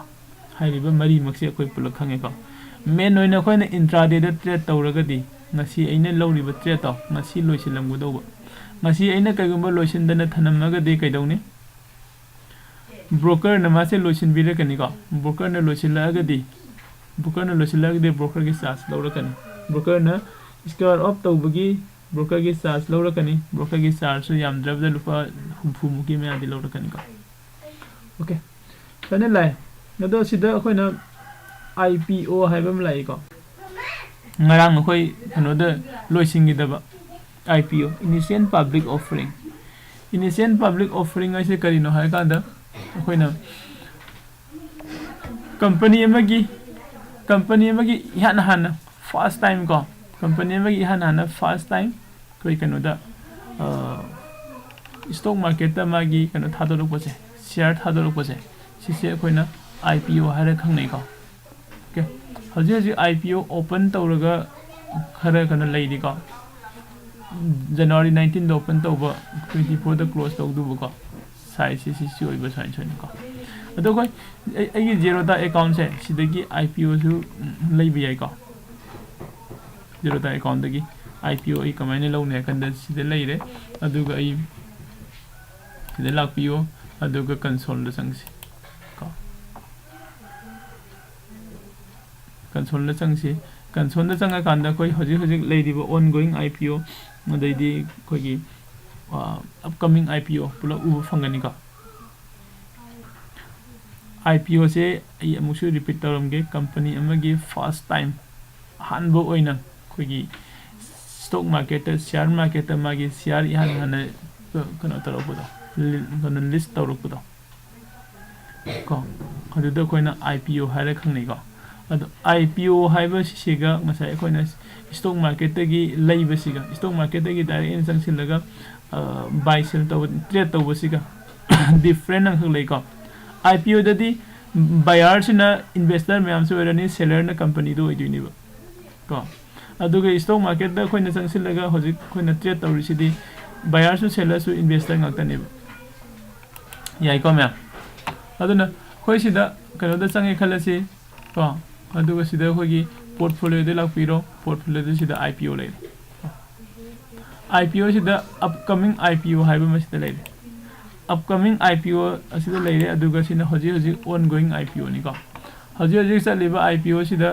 ꯍꯥꯏꯔꯤꯕ ꯃꯔꯤꯃꯛꯁꯦ ꯑꯩꯈꯣꯏ ꯄꯨꯂꯞ ꯈꯪꯉꯦꯀꯣ꯫ ꯃꯦꯟ ꯑꯣꯏꯅ ꯑꯩꯈꯣꯏꯅ ꯏꯟꯇ꯭ꯔꯥꯗꯦꯗ ꯇ꯭ꯔꯦꯠ ꯇꯧꯔꯒꯗꯤ ꯉꯁꯤ ꯑꯩꯅ ꯂꯧꯔꯤꯕ ꯇ꯭ꯔꯦꯠꯇꯣ ꯉꯁꯤ ꯂꯣꯏꯁꯤꯜꯂꯝꯒꯗꯧꯕ꯫ ꯉꯁꯤ ꯑꯩꯅ ꯀꯩꯒꯨꯝꯕ ꯂꯣꯏꯁꯤꯟꯗꯅ ꯊꯅꯝꯃꯒꯗꯤ ꯀꯩꯗꯧꯅꯤ? ꯕ꯭ꯔꯣꯀꯔꯅ ꯃꯥꯁꯦ ꯂꯣꯏꯁꯤꯟꯕꯤꯔꯛꯀꯅꯤꯀꯣ꯫ ꯕ꯭ꯔꯣꯀꯔꯅ ꯂꯣꯏꯁꯤꯜꯂꯛꯑꯒꯗꯤ, ꯕ꯭ꯔꯣꯀꯔꯅ ꯂꯣꯏꯁꯤꯜꯂꯛꯑꯒꯗꯤ ꯕ꯭ꯔꯣꯀꯔꯒꯤ ꯆꯥꯔꯖ ꯂꯧꯔꯛꯀꯅꯤ꯫ ꯕ꯭ꯔꯣꯀꯔꯅ ꯁ꯭ꯀ꯭ꯋꯦꯔ ꯑꯣꯐ ꯇꯧꯕꯒꯤ ꯕ꯭ꯔꯣꯀꯔꯒꯤ ꯆꯥꯔꯖ ꯂꯧꯔꯛꯀꯅꯤ꯫ ꯕ꯭ꯔꯣꯀꯔꯒꯤ ꯆꯥꯔꯖꯁꯨ ꯌꯥꯝꯗ꯭ꯔꯕꯗ ꯂꯨꯄꯥ ꯍꯨꯝꯐꯨꯃꯨꯛꯀꯤ ꯃꯌꯥꯗꯤ ꯂꯧꯔꯛꯀꯅꯤꯀꯣ꯫ ꯑꯣꯀꯦ, ꯁꯨꯃꯥꯏꯅ ꯂꯥꯛꯑꯦ꯫ ꯑꯗꯣ ꯁꯤꯗ ꯑꯩꯈꯣꯏꯅ ꯑꯥꯏ ꯄꯤ ꯑꯣ ꯍꯥꯏꯕ ꯑꯃ ꯂꯥꯛꯏꯀꯣ꯫ ꯉꯔꯥꯡ ꯑꯩꯈꯣꯏ ꯀꯩꯅꯣꯗ ꯂꯣꯏꯁꯤꯟꯈꯤꯗꯕ ꯑꯥꯏ ꯄꯤ ꯑꯣ, Initial Public Offering꯫ Initial Public Offering ꯍꯥꯏꯁꯦ ꯀꯔꯤꯅꯣ ꯍꯥꯏꯔꯀꯥꯟꯗ ꯑꯩꯈꯣꯏꯅ ꯀꯝꯄꯅꯤ ꯑꯃꯒꯤ, ꯀꯝꯄꯅꯤ ꯑꯃꯒꯤ ꯏꯍꯥꯟ ꯍꯥꯟꯅ first time ꯀꯣ, ꯀꯝꯄꯅꯤ ꯑꯃꯒꯤ ꯏꯍꯥꯟ ꯍꯥꯟꯅ first time ꯑꯩꯈꯣꯏ ꯀꯩꯅꯣꯗ, ꯁ꯭ꯇꯣꯛ ꯃꯥꯔꯀꯦꯠꯇ ꯃꯥꯒꯤ ꯀꯩꯅꯣ ꯊꯥꯗꯣꯔꯛꯄꯁꯦ, ꯁꯤꯌꯥꯔ ꯊꯥꯗꯣꯔꯛꯄꯁꯦ, ꯁꯤꯁꯦ ꯑꯩꯈꯣꯏꯅ ꯑꯥꯏ ꯄꯤ ꯑꯣ ꯍꯥꯏꯔ ꯈꯪꯅꯩꯀꯣ꯫ ꯑꯣꯀꯦ, ꯍꯧꯖꯤꯛ ꯍꯧꯖꯤꯛ ꯑꯥꯏ ꯄꯤ ꯑꯣ ꯑꯣꯄꯟ ꯇꯧꯔꯒ ꯈꯔ ꯀꯩꯅꯣ ꯂꯩꯔꯤꯀꯣ꯫ ꯖꯅꯋꯥꯔꯤ nineteenꯗ ꯑꯣꯄꯟ ꯇꯧꯕ, twenty fourꯗ ꯀ꯭ꯂꯣꯁ ꯇꯧꯗꯧꯕꯀꯣ꯫ ꯁꯥꯏꯖꯁꯦ ꯁꯤ, ꯁꯤ ꯑꯣꯏꯕ ꯁꯨꯃꯥꯏꯅ ꯁꯨꯃꯥꯏꯅꯀꯣ꯫ ꯑꯗꯣ ꯑꯩꯈꯣꯏ, ꯑꯩ, ꯑꯩꯒꯤ ꯖꯦꯔꯣꯗꯥ ꯑꯦꯀꯥꯎꯟꯁꯦ ꯁꯤꯗꯒꯤ ꯑꯥꯏ ꯄꯤ ꯑꯣꯁꯨ ꯂꯩꯕ ꯌꯥꯏꯀꯣ꯫ ꯖꯦꯔꯣꯗꯥ ꯑꯦꯀꯥꯎꯟꯗꯒꯤ ꯑꯥꯏ ꯄꯤ ꯑꯣ ꯑꯩ ꯀꯃꯥꯏꯅ ꯂꯧꯅꯤ ꯍꯥꯏ ꯀꯥꯟꯗ ꯁꯤꯗ ꯂꯩꯔꯦ꯫ ꯑꯗꯨꯒ ꯑꯩ ꯁꯤꯗ ꯂꯥꯛꯄꯤꯌꯣ꯫ ꯑꯗꯨꯒ ꯀꯟꯁꯣꯜꯗ ꯆꯪꯁꯤ ꯀꯣ꯫ ꯀꯟꯁꯣꯜꯗ ꯆꯪꯁꯤ꯫ ꯀꯟꯁꯣꯜꯗ ꯆꯪꯉꯀꯥꯟꯗ ꯑꯩꯈꯣꯏ ꯍꯧꯖꯤꯛ ꯍꯧꯖꯤꯛ ꯂꯩꯔꯤꯕ ongoing IPO, ꯑꯗꯩꯗꯤ ꯑꯩꯈꯣꯏꯒꯤ, ꯑ, upcoming IPO ꯄꯨꯂꯞ ꯎꯕ ꯐꯪꯒꯅꯤꯀꯣ꯫ IPOꯁꯦ ꯑꯩ ꯑꯃꯨꯛꯁꯨ repeat ꯇꯧꯔꯝꯒꯦ, ꯀꯝꯄꯅꯤ ꯑꯃꯒꯤ first time, ꯑꯍꯥꯟꯕ ꯑꯣꯏꯅ ꯑꯩꯈꯣꯏꯒꯤ stock marketꯇ, share marketꯇ ꯃꯥꯒꯤ share ꯏꯍꯥꯟ ꯍꯥꯟꯅ ꯀꯩꯅꯣ ꯇꯧꯔꯛꯄꯗꯣ, ꯂꯤ-, ꯀꯩꯅꯣ, list ꯇꯧꯔꯛꯄꯗꯣ ꯀꯣ, ꯑꯗꯨꯗ ꯑꯩꯈꯣꯏꯅ IPO ꯍꯥꯏꯔ ꯈꯪꯅꯩꯀꯣ꯫ ꯑꯗꯣ IPO ꯍꯥꯏꯕꯁꯤꯒ ꯉꯁꯥꯏ ꯑꯩꯈꯣꯏꯅ stock marketꯇꯒꯤ ꯂꯩꯕꯁꯤꯒ, stock marketꯇꯒꯤ direct ꯑꯩꯅ ꯆꯪꯁꯤꯜꯂꯒ, ꯑ, buy sell ꯇꯧꯕ, trade ꯇꯧꯕꯁꯤꯒ different ꯑꯃꯈꯛ ꯂꯩꯀꯣ꯫ IPOꯗꯗꯤ buyerꯁꯤꯅ investor ꯃꯌꯥꯝꯁꯨ ꯑꯣꯏꯔꯅꯤ, sellerꯅ ꯀꯝꯄꯅꯤꯗꯣ ꯑꯣꯏꯗꯣꯏꯅꯦꯕ ꯀꯣ꯫ ꯑꯗꯨꯒ stock marketꯇ ꯑꯩꯈꯣꯏꯅ ꯆꯪꯁꯤꯜꯂꯒ ꯍꯧꯖꯤꯛ ꯑꯩꯈꯣꯏꯅ trade ꯇꯧꯔꯤꯁꯤꯗꯤ buyerꯁꯨ sellerꯁꯨ investor ꯉꯥꯛꯇꯅꯦꯕ꯫ ꯌꯥꯏꯀꯣ ꯃꯌꯥꯝ? ꯑꯗꯨꯅ ꯑꯩꯈꯣꯏ ꯁꯤꯗ ꯀꯩꯅꯣꯗ ꯆꯪꯉꯦ ꯈꯜꯂꯁꯤ ꯀꯣ, ꯑꯗꯨꯒ ꯁꯤꯗ ꯑꯩꯈꯣꯏꯒꯤ ꯄꯣꯔꯠꯐꯣꯂꯤꯑꯣꯗ ꯂꯥꯛꯄꯤꯔꯣ꯫ ꯄꯣꯔꯠꯐꯣꯂꯤꯑꯣꯗ ꯁꯤꯗ IPO ꯂꯩꯔꯦ꯫ IPO ꯁꯤꯗ upcoming IPO ꯍꯥꯏꯕ ꯑꯃ ꯁꯤꯗ ꯂꯩꯔꯦ꯫ Upcoming IPO ꯑꯁꯤꯗ ꯂꯩꯔꯦ, ꯑꯗꯨꯒ ꯁꯤꯅ ꯍꯧꯖꯤꯛ ꯍꯧꯖꯤꯛ ongoing IPO ꯅꯤꯀꯣ꯫ ꯍꯧꯖꯤꯛ ꯍꯧꯖꯤꯛ ꯆꯠꯂꯤꯕ IPO ꯁꯤꯗ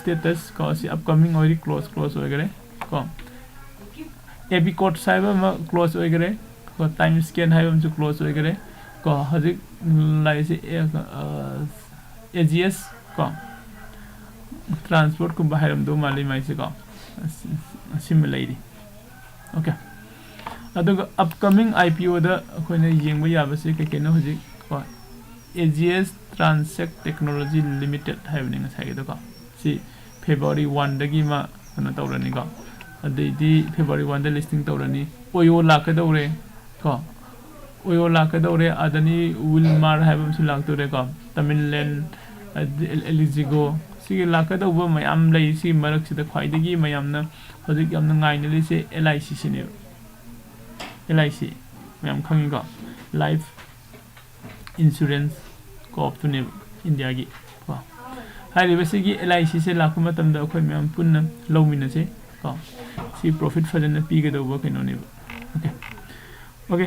status ꯀꯣ, ꯁꯤ upcoming ꯑꯣꯏꯔꯤ, close close ꯑꯣꯏꯈꯔꯦ ꯀꯣ꯫ ꯑꯦꯕꯤꯀꯣꯠꯁ ꯍꯥꯏꯕ ꯑꯃ close ꯑꯣꯏꯈꯔꯦ ꯀꯣ꯫ ꯇꯥꯏꯝ ꯁ꯭ꯀꯦꯟ ꯍꯥꯏꯕ ꯑꯃꯁꯨ close ꯑꯣꯏꯈꯔꯦ ꯀꯣ꯫ ꯍꯧꯖꯤꯛ ꯂꯥꯛꯏꯁꯦ AGS ꯀꯣ, ꯇ꯭ꯔꯥꯟꯁꯄꯣꯔꯠꯀꯨꯝꯕ ꯍꯥꯏꯔꯝꯗꯧ ꯃꯥꯜꯂꯤ ꯃꯥꯏꯁꯦ ꯀꯣ꯫ ꯑꯁꯤꯃ ꯂꯩꯔꯤ꯫ OK, ꯑꯗꯨꯒ upcoming IPOꯗ ꯑꯩꯈꯣꯏꯅ ꯌꯦꯡꯕ ꯌꯥꯕꯁꯦ ꯀꯩ ꯀꯩꯅꯣ ꯍꯧꯖꯤꯛ ꯀꯣ, AGS Transact Technology Limited ꯍꯥꯏꯕꯅꯤ ꯉꯁꯥꯏꯒꯤꯗꯣꯀꯣ꯫ ꯁꯤ February one ꯗꯒꯤ ꯑꯃ ꯀꯩꯅꯣ ꯇꯧꯔꯅꯤꯀꯣ꯫ ꯑꯗꯩꯗꯤ February one ꯗ listing ꯇꯧꯔꯅꯤ꯫ OYO ꯂꯥꯛꯀꯗꯧꯔꯦ ꯀꯣ꯫ OYO ꯂꯥꯛꯀꯗꯧꯔꯦ꯫ ꯑꯗꯅꯤ ꯋꯤꯜꯃꯥꯔ ꯍꯥꯏꯕ ꯑꯃꯁꯨ ꯂꯥꯛꯇꯣꯔꯦꯀꯣ꯫ ꯇꯃꯤꯜꯂꯦꯟ, ꯑꯗꯩ ꯑꯦꯜ-, ꯑꯦꯂꯤꯖꯤꯒꯣ꯫ ꯁꯤꯒꯤ ꯂꯥꯛꯀꯗꯧꯕ ꯃꯌꯥꯝ ꯂꯩ꯫ ꯁꯤꯒꯤ ꯃꯔꯛꯁꯤꯗ ꯈ꯭ꯋꯥꯏꯗꯒꯤ ꯃꯌꯥꯝꯅ ꯍꯧꯖꯤꯛ ꯌꯥꯝꯅ ꯉꯥꯏꯅꯔꯤꯁꯦ LIC ꯁꯤꯅꯦꯕ꯫ LIC ꯃꯌꯥꯝ ꯈꯪꯉꯤꯀꯣ꯫ Life Insurance Corp ꯇꯨꯅꯦꯕ ꯏꯟꯗꯤꯌꯥꯒꯤ ꯀꯣ꯫ ꯍꯥꯏꯔꯤꯕꯁꯤꯒꯤ LIC ꯁꯦ ꯂꯥꯛꯄ ꯃꯇꯝꯗ ꯑꯩꯈꯣꯏ ꯃꯌꯥꯝ ꯄꯨꯟꯅ ꯂꯧꯃꯤꯟꯅꯁꯦ ꯀꯣ꯫ ꯁꯤ profit ꯐꯖꯅ ꯄꯤꯒꯗꯧꯕ ꯀꯩꯅꯣꯅꯦꯕ꯫ OK, OK,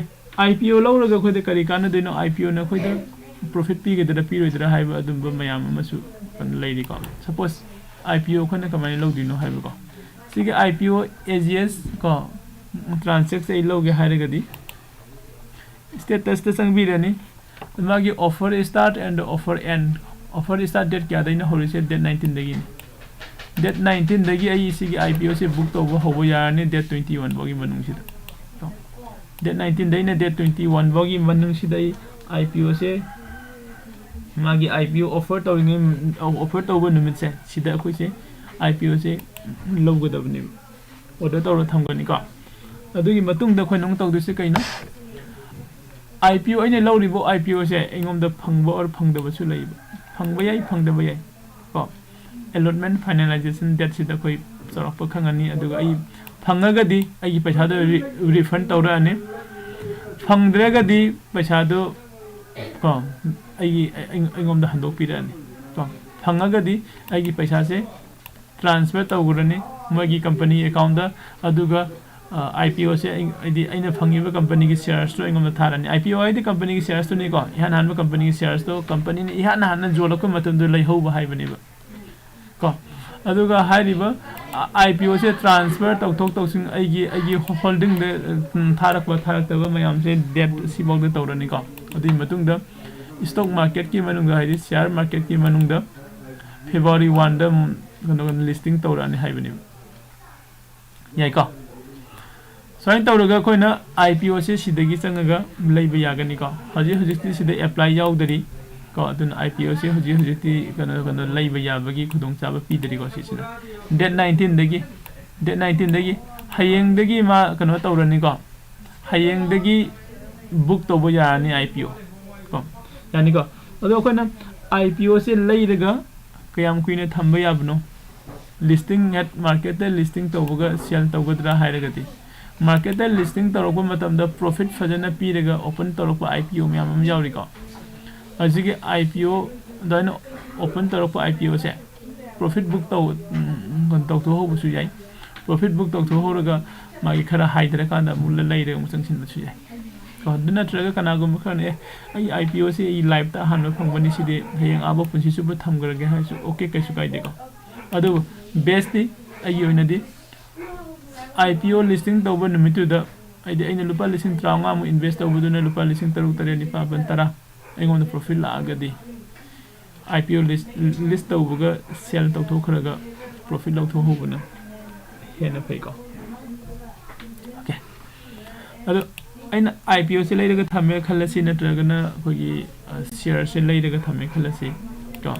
IPO ꯂꯧꯔꯒ ꯑꯩꯈꯣꯏꯗ ꯀꯔꯤ ꯀꯥꯟꯅꯗꯣꯏꯅꯣ? IPOꯅ ꯑꯩꯈꯣꯏꯗ profit ꯄꯤꯒꯗ꯭ꯔꯥ ꯄꯤꯔꯣꯏꯗ꯭ꯔꯥ ꯍꯥꯏꯕ ꯑꯗꯨꯝꯕ ꯃꯌꯥꯝ ꯑꯃꯁꯨ ꯂꯩꯔꯤꯀꯣ꯫ Suppose IPO ꯑꯩꯈꯣꯏꯅ ꯀꯃꯥꯏꯅ ꯂꯧꯗꯣꯏꯅꯣ ꯍꯥꯏꯕꯀꯣ꯫ ꯁꯤꯒꯤ IPO AGS ꯀꯣ, Transact ꯑꯩ ꯂꯧꯒꯦ ꯍꯥꯏꯔꯒꯗꯤ status ꯇ ꯆꯪꯕꯤꯔꯅꯤ꯫ ꯃꯥꯒꯤ offer start and offer end, offer start date ꯀꯌꯥꯗꯩꯅ ꯍꯧꯔꯤꯁꯦ? Date nineteen ꯗꯒꯤꯅꯤ꯫ Date nineteen ꯗꯒꯤ ꯑꯩ ꯁꯤꯒꯤ IPO ꯁꯦ book ꯇꯧꯕ ꯍꯧꯕ ꯌꯥꯔꯅꯤ date twenty one ꯐꯥꯎꯒꯤ ꯃꯅꯨꯡꯁꯤꯗ꯫ Date nineteen ꯗꯩꯅ date twenty one ꯐꯥꯎꯒꯤ ꯃꯅꯨꯡꯁꯤꯗ ꯑꯩ IPO ꯁꯦ, ꯃꯥꯒꯤ IPO offer ꯇꯧꯔꯤꯉꯩ, offer ꯇꯧꯕ ꯅꯨꯃꯤꯠꯁꯦ ꯁꯤꯗ ꯑꯩꯈꯣꯏꯁꯦ IPO ꯁꯦ ꯂꯧꯒꯗꯕꯅꯦꯕ꯫ Order ꯇꯧꯔ ꯊꯝꯒꯅꯤꯀꯣ꯫ ꯑꯗꯨꯒꯤ ꯃꯇꯨꯡꯗ ꯑꯩꯈꯣꯏꯅ ꯑꯃꯨꯛ ꯇꯧꯗꯣꯏꯁꯦ ꯀꯩꯅꯣ? IPO, ꯑꯩꯅ ꯂꯧꯔꯤꯕ IPO ꯁꯦ ꯑꯩꯉꯣꯟꯗ ꯐꯪꯕ or ꯐꯪꯗꯕꯁꯨ ꯂꯩꯕ꯫ ꯐꯪꯕ ꯌꯥꯏ, ꯐꯪꯗꯕ ꯌꯥꯏ ꯀꯣ꯫ Allotment finalization date ꯁꯤꯗ ꯑꯩꯈꯣꯏ ꯆꯥꯎꯔꯥꯛꯄ ꯈꯪꯉꯅꯤ꯫ ꯑꯗꯨꯒ ꯑꯩ ꯐꯪꯉꯒꯗꯤ ꯑꯩꯒꯤ ꯄꯩꯁꯥꯗꯣ re-, refund ꯇꯧꯔꯛꯑꯅꯤ꯫ ꯐꯪꯗ꯭ꯔꯒꯗꯤ ꯄꯩꯁꯥꯗꯣ ꯀꯣ ꯑꯩꯒꯤ ꯑꯩ- ꯑꯩꯉꯣꯟꯗ ꯍꯟꯗꯣꯛꯄꯤꯔꯛꯑꯅꯤ꯫ ꯀꯣ ꯐꯪꯉꯒꯗꯤ ꯑꯩꯒꯤ ꯄꯩꯁꯥꯁꯦ ꯇ꯭ꯔꯥꯟꯁꯐꯔ ꯇꯧꯈ꯭ꯔꯅꯤ ꯃꯣꯏꯒꯤ ꯀꯝꯄꯅꯤ ꯑꯦꯀꯥꯎꯟꯗ꯫ ꯑꯗꯨꯒ ꯑꯥꯏ ꯄꯤ ꯑꯣꯁꯦ ꯍꯥꯏꯗꯤ ꯑꯩꯅ ꯐꯪꯉꯤꯕ ꯀꯝꯄꯅꯤꯒꯤ ꯁꯤꯌꯔꯁꯇꯣ ꯑꯩꯉꯣꯟꯗ ꯊꯥꯔꯅꯤ꯫ ꯑꯥꯏ ꯄꯤ ꯑꯣ ꯍꯥꯏꯗꯤ ꯀꯝꯄꯅꯤꯒꯤ ꯁꯤꯌꯔꯁꯇꯨꯅꯤꯀꯣ, ꯏꯍꯥꯟ ꯍꯥꯟꯕ ꯀꯝꯄꯅꯤꯒꯤ ꯁꯤꯌꯔꯁꯇꯣ ꯀꯝꯄꯅꯤꯅ ꯏꯍꯥꯟ ꯍꯥꯟꯅ ꯌꯣꯜꯂꯛꯄ ꯃꯇꯝꯗ ꯂꯩꯍꯧꯕ ꯍꯥꯏꯕꯅꯦꯕ꯫ ꯀꯣ ꯑꯗꯨꯒ ꯍꯥꯏꯔꯤꯕ ꯑꯥꯏ ꯄꯤ ꯑꯣꯁꯦ ꯇ꯭ꯔꯥꯟꯁꯐꯔ ꯇꯧꯊꯣꯛ ꯇꯧꯁꯤꯟ ꯑꯩꯒꯤ ꯑꯩꯒꯤ ꯍꯣꯜꯗꯤꯡꯗ ꯊꯥꯔꯛꯄ ꯊꯥꯔꯛꯇꯕ ꯃꯌꯥꯝꯁꯦ ꯗꯦꯠ ꯁꯤꯐꯥꯎꯗ ꯇꯧꯔꯅꯤꯀꯣ꯫ ꯑꯗꯨꯒꯤ ꯃꯇꯨꯡꯗ ꯏꯁꯇꯣꯛ ꯃꯥꯔꯀꯦꯠꯀꯤ ꯃꯅꯨꯡꯗ ꯍꯥꯏꯗꯤ ꯁꯤꯌꯥꯔ ꯃꯥꯔꯀꯦꯠꯀꯤ ꯃꯅꯨꯡꯗ ꯐꯦꯕ꯭ꯔꯨꯋꯥꯔꯤ ꯋꯥꯟꯗ ꯀꯩꯅꯣ ꯂꯤꯁꯇꯤꯡ ꯇꯧꯔꯛꯑꯅꯤ ꯍꯥꯏꯕꯅꯦꯕ꯫ ꯌꯥꯏꯀꯣ? ꯁꯨꯃꯥꯏꯅ ꯇꯧꯔꯒ ꯑꯩꯈꯣꯏꯅ ꯑꯥꯏ ꯄꯤ ꯑꯣꯁꯦ ꯁꯤꯗꯒꯤ ꯆꯪꯉꯒ ꯂꯩꯕ ꯌꯥꯒꯅꯤꯀꯣ꯫ ꯍꯧꯖꯤꯛ ꯍꯧꯖꯤꯛꯇꯤ ꯁꯤꯗ ꯑꯦꯄ꯭ꯂꯥꯏ ꯌꯥꯎꯗꯔꯤ ꯀꯣ꯫ ꯑꯗꯨꯅ ꯑꯥꯏ ꯄꯤ ꯑꯣꯁꯦ ꯍꯧꯖꯤꯛ ꯍꯧꯖꯤꯛꯇꯤ ꯀꯩꯅꯣ ꯀꯩꯅꯣ ꯂꯩꯕ ꯌꯥꯕꯒꯤ ꯈꯨꯗꯣꯡꯆꯥꯕ ꯄꯤꯗꯔꯤꯀꯣ ꯁꯤꯁꯤꯅ꯫ ꯗꯦꯠ ꯅꯥꯏꯟꯇꯤꯟꯗꯒꯤ ꯗꯦꯠ ꯅꯥꯏꯟꯇꯤꯟꯗꯒꯤ ꯍꯌꯦꯡꯗꯒꯤ ꯃꯥ ꯀꯩꯅꯣ ꯇꯧꯔꯅꯤꯀꯣ꯫ ꯍꯌꯦꯡꯗꯒꯤ ꯕꯨꯛ ꯇꯧꯕ ꯌꯥꯔꯅꯤ ꯑꯥꯏ ꯄꯤ ꯑꯣ ꯀꯣ꯫ ꯌꯥꯅꯤꯀꯣ? ꯑꯗꯣ ꯑꯩꯈꯣꯏꯅ ꯑꯥꯏ ꯄꯤ ꯑꯣꯁꯦ ꯂꯩꯔꯒ ꯀꯌꯥꯝ ꯀꯨꯏꯅ ꯊꯝꯕ ꯌꯥꯕꯅꯣ? ꯂꯤꯁꯇꯤꯡ ꯑꯦꯠ ꯃꯥꯔꯀꯦꯠꯇ ꯂꯤꯁꯇꯤꯡ ꯇꯧꯕꯒ ꯁꯦꯜ ꯇꯧꯒꯗ꯭ꯔꯥ ꯍꯥꯏꯔꯒꯗꯤ, ꯃꯥꯔꯀꯦꯠꯇ ꯂꯤꯁꯇꯤꯡ ꯇꯧꯔꯛꯄ ꯃꯇꯝꯗ ꯄ꯭ꯔꯣꯐꯤꯠ ꯐꯖꯅ ꯄꯤꯔꯒ ꯑꯣꯄꯟ ꯇꯧꯔꯛꯄ ꯑꯥꯏ ꯄꯤ ꯑꯣ ꯃꯌꯥꯝ ꯑꯃ ꯌꯥꯎꯔꯤꯀꯣ꯫ ꯍꯧꯖꯤꯛꯀꯤ ꯑꯥꯏ ꯄꯤ ꯑꯣ ꯑꯗꯨꯃꯥꯏꯅ ꯑꯣꯄꯟ ꯇꯧꯔꯛꯄ ꯑꯥꯏ ꯄꯤ ꯑꯣꯁꯦ ꯄ꯭ꯔꯣꯐꯤꯠ ꯕꯨꯛ ꯇꯧ ꯎꯝ, ꯇꯧꯊꯣꯛꯍꯧꯕꯁꯨ ꯌꯥꯏ꯫ ꯄ꯭ꯔꯣꯐꯤꯠ ꯕꯨꯛ ꯇꯧꯊꯣꯛꯍꯧꯔꯒ ꯃꯥꯒꯤ ꯈꯔ ꯍꯥꯏꯊꯔꯀꯥꯟꯗ ꯑꯃꯨꯛ ꯂꯩꯔꯒ ꯑꯃꯨꯛ ꯆꯪꯁꯤꯟꯕꯁꯨ ꯌꯥꯏ꯫ ꯀꯣ, ꯑꯗꯨ ꯅꯠꯇ꯭ꯔꯒ ꯀꯅꯥꯒꯨꯝꯕ ꯈꯔꯅ, "ꯑꯦ, ꯑꯩ ꯑꯥꯏ ꯄꯤ ꯑꯣꯁꯦ ꯑꯩ ꯂꯥꯏꯐꯇ ꯑꯍꯥꯟꯕ ꯐꯪꯕꯅꯤ, ꯁꯤꯗꯤ ꯍꯌꯦꯡ ꯑꯥꯕ ꯄꯨꯟꯁꯤ ꯆꯨꯞꯄ ꯊꯝꯈ꯭ꯔꯒꯦ" ꯍꯥꯏꯔꯁꯨ ꯑꯣꯀꯦ, ꯀꯩꯁꯨ ꯀꯥꯏꯗꯦꯀꯣ꯫ ꯑꯗꯨꯕꯨ ꯕꯦꯁꯇꯤ ꯑꯩꯒꯤ ꯑꯣꯏꯅꯗꯤ ꯑꯥꯏ ꯄꯤ ꯑꯣ ꯂꯤꯁꯇꯤꯡ ꯇꯧꯕ ꯅꯨꯃꯤꯠꯇꯨꯗ, ꯍꯥꯏꯗꯤ ꯑꯩꯅ ꯂꯨꯄꯥ ꯂꯤꯁꯤꯡ ꯇꯔꯥꯃꯉꯥꯃꯨꯛ ꯏꯟꯚꯦꯁ ꯇꯧꯕꯗꯨꯅ ꯂꯨꯄꯥ ꯂꯤꯁꯤꯡ ꯇꯔꯨꯛ, ꯇꯔꯦꯠ, ꯅꯤꯄꯥꯜ, ꯃꯥꯄꯜ, ꯇꯔꯥ ꯑꯩꯉꯣꯟꯗ ꯄ꯭ꯔꯣꯐꯤꯠ ꯂꯥꯛꯑꯒꯗꯤ, ꯑꯥꯏ ꯄꯤ ꯑꯣ ꯂꯤꯁ ꯂꯤꯁ ꯇꯧꯕꯒ ꯁꯦꯜ ꯇꯧꯊꯣꯛꯈ꯭ꯔꯒ ꯄ꯭ꯔꯣꯐꯤꯠ ꯂꯧꯊꯣꯛꯍꯧꯕꯅ ꯍꯦꯟꯅ ꯐꯩꯀꯣ꯫ ꯑꯣꯀꯦ, ꯑꯗꯣ ꯑꯩꯅ ꯑꯥꯏ ꯄꯤ ꯑꯣꯁꯦ ꯂꯩꯔꯒ ꯊꯝꯃꯦ ꯈꯜꯂꯁꯤ, ꯅꯠꯇ꯭ꯔꯒꯅ ꯑꯩꯈꯣꯏꯒꯤ ꯁꯤꯌꯔꯁꯦ ꯂꯩꯔꯒ ꯊꯝꯃꯦ ꯈꯜꯂꯁꯤ ꯀꯣ꯫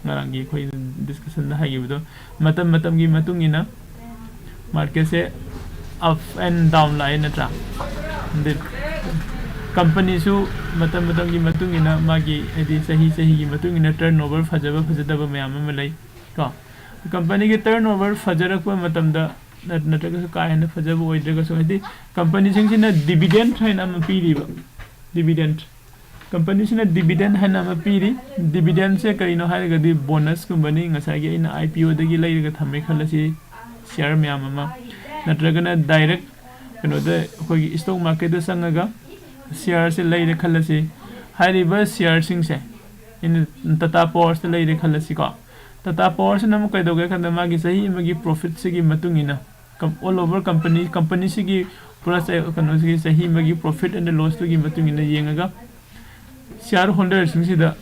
ꯉꯔꯥꯡꯒꯤ ꯑꯩꯈꯣꯏ ꯗꯤꯁꯀꯁꯟꯗ ꯍꯥꯏꯈꯤꯕꯗꯣ, ꯃꯇꯝ ꯃꯇꯝꯒꯤ ꯃꯇꯨꯡ ꯏꯟꯅ ꯃꯥꯔꯀꯦꯠꯁꯦ ꯑꯞ ꯑꯦꯟ ꯗꯥꯎꯟ ꯂꯥꯛꯑꯦ ꯅꯠꯇ꯭ꯔꯥ? ꯑꯗꯩ ꯀꯝꯄꯅꯤꯁꯨ ꯃꯇꯝ ꯃꯇꯝꯒꯤ ꯃꯇꯨꯡ ꯏꯟꯅ ꯃꯥꯒꯤ, ꯍꯥꯏꯗꯤ ꯆꯍꯤ ꯆꯍꯤꯒꯤ ꯃꯇꯨꯡ ꯏꯟꯅ ꯇꯔꯟ ꯑꯣꯚꯔ ꯐꯖꯕ ꯐꯖꯗꯕ ꯃꯌꯥꯝ ꯑꯃ ꯂꯩ ꯀꯣ꯫ ꯀꯝꯄꯅꯤꯒꯤ ꯇꯔꯟ ꯑꯣꯚꯔ ꯐꯖꯔꯛꯄ ꯃꯇꯝꯗ ꯅꯠ- ꯅꯠꯇ꯭ꯔꯒꯁꯨ ꯀꯥ ꯍꯦꯟꯅ ꯐꯖꯕ ꯑꯣꯏꯗ꯭ꯔꯒꯁꯨ, ꯍꯥꯏꯗꯤ ꯀꯝꯄꯅꯤꯁꯤꯡꯁꯤꯅ ꯗꯤꯕꯤꯗꯦꯟꯠ ꯍꯥꯏꯅ ꯑꯃ ꯄꯤꯔꯤꯕ, ꯗꯤꯕꯤꯗꯦꯟꯠ ꯀꯝꯄꯅꯤꯁꯤꯅ dividend ꯍꯥꯏꯅ ꯑꯃ ꯄꯤꯔꯤ꯫ Dividendꯁꯦ ꯀꯔꯤꯅꯣ ꯍꯥꯏꯔꯒꯗꯤ ꯕꯣꯅꯁꯀꯨꯝꯕꯅꯤ꯫ ꯉꯁꯥꯏꯒꯤ ꯑꯩꯅ IPOꯗꯒꯤ ꯂꯩꯔꯒ ꯊꯝꯃꯦ ꯈꯜꯂꯁꯤ, ꯁꯤꯌꯥꯔ ꯃꯌꯥꯝ ꯑꯃ, ꯅꯠꯇ꯭ꯔꯒꯅ direct ꯀꯩꯅꯣꯗ, ꯑꯩꯈꯣꯏꯒꯤ stock marketꯇ ꯆꯪꯉꯒ ꯁꯤꯌꯥꯔꯁꯦ ꯂꯩꯔꯦ ꯈꯜꯂꯁꯤ꯫ ꯍꯥꯏꯔꯤꯕ ꯁꯤꯌꯥꯔꯁꯤꯡꯁꯦ ꯑꯩꯅ ꯇꯥꯇꯥ ꯄꯥꯋꯔꯁꯇ ꯂꯩꯔꯦ ꯈꯜꯂꯁꯤꯀꯣ꯫ ꯇꯥꯇꯥ ꯄꯥꯋꯔꯁꯤꯅ ꯑꯃꯨꯛ ꯀꯩꯗꯧꯒꯦ ꯍꯥꯏ ꯀꯥꯟꯗ, ꯃꯥꯒꯤ ꯆꯍꯤ ꯑꯃꯒꯤ ꯄ꯭ꯔꯣꯐꯤꯠꯁꯤꯒꯤ ꯃꯇꯨꯡ ꯏꯟꯅ, ꯀꯝ-, all over ꯀꯝꯄꯅꯤ, ꯀꯝꯄꯅꯤꯁꯤꯒꯤ ꯄꯨꯔꯥ ꯆ-, ꯀꯩꯅꯣꯁꯤꯒꯤ ꯆꯍꯤ ꯑꯃꯒꯤ profit and lossꯇꯨꯒꯤ ꯃꯇꯨꯡ ꯏꯟꯅ ꯌꯦꯡꯉꯒ ꯁꯤꯌꯥꯔ ꯍꯣꯜꯗꯔꯁꯤꯡꯁꯤꯗ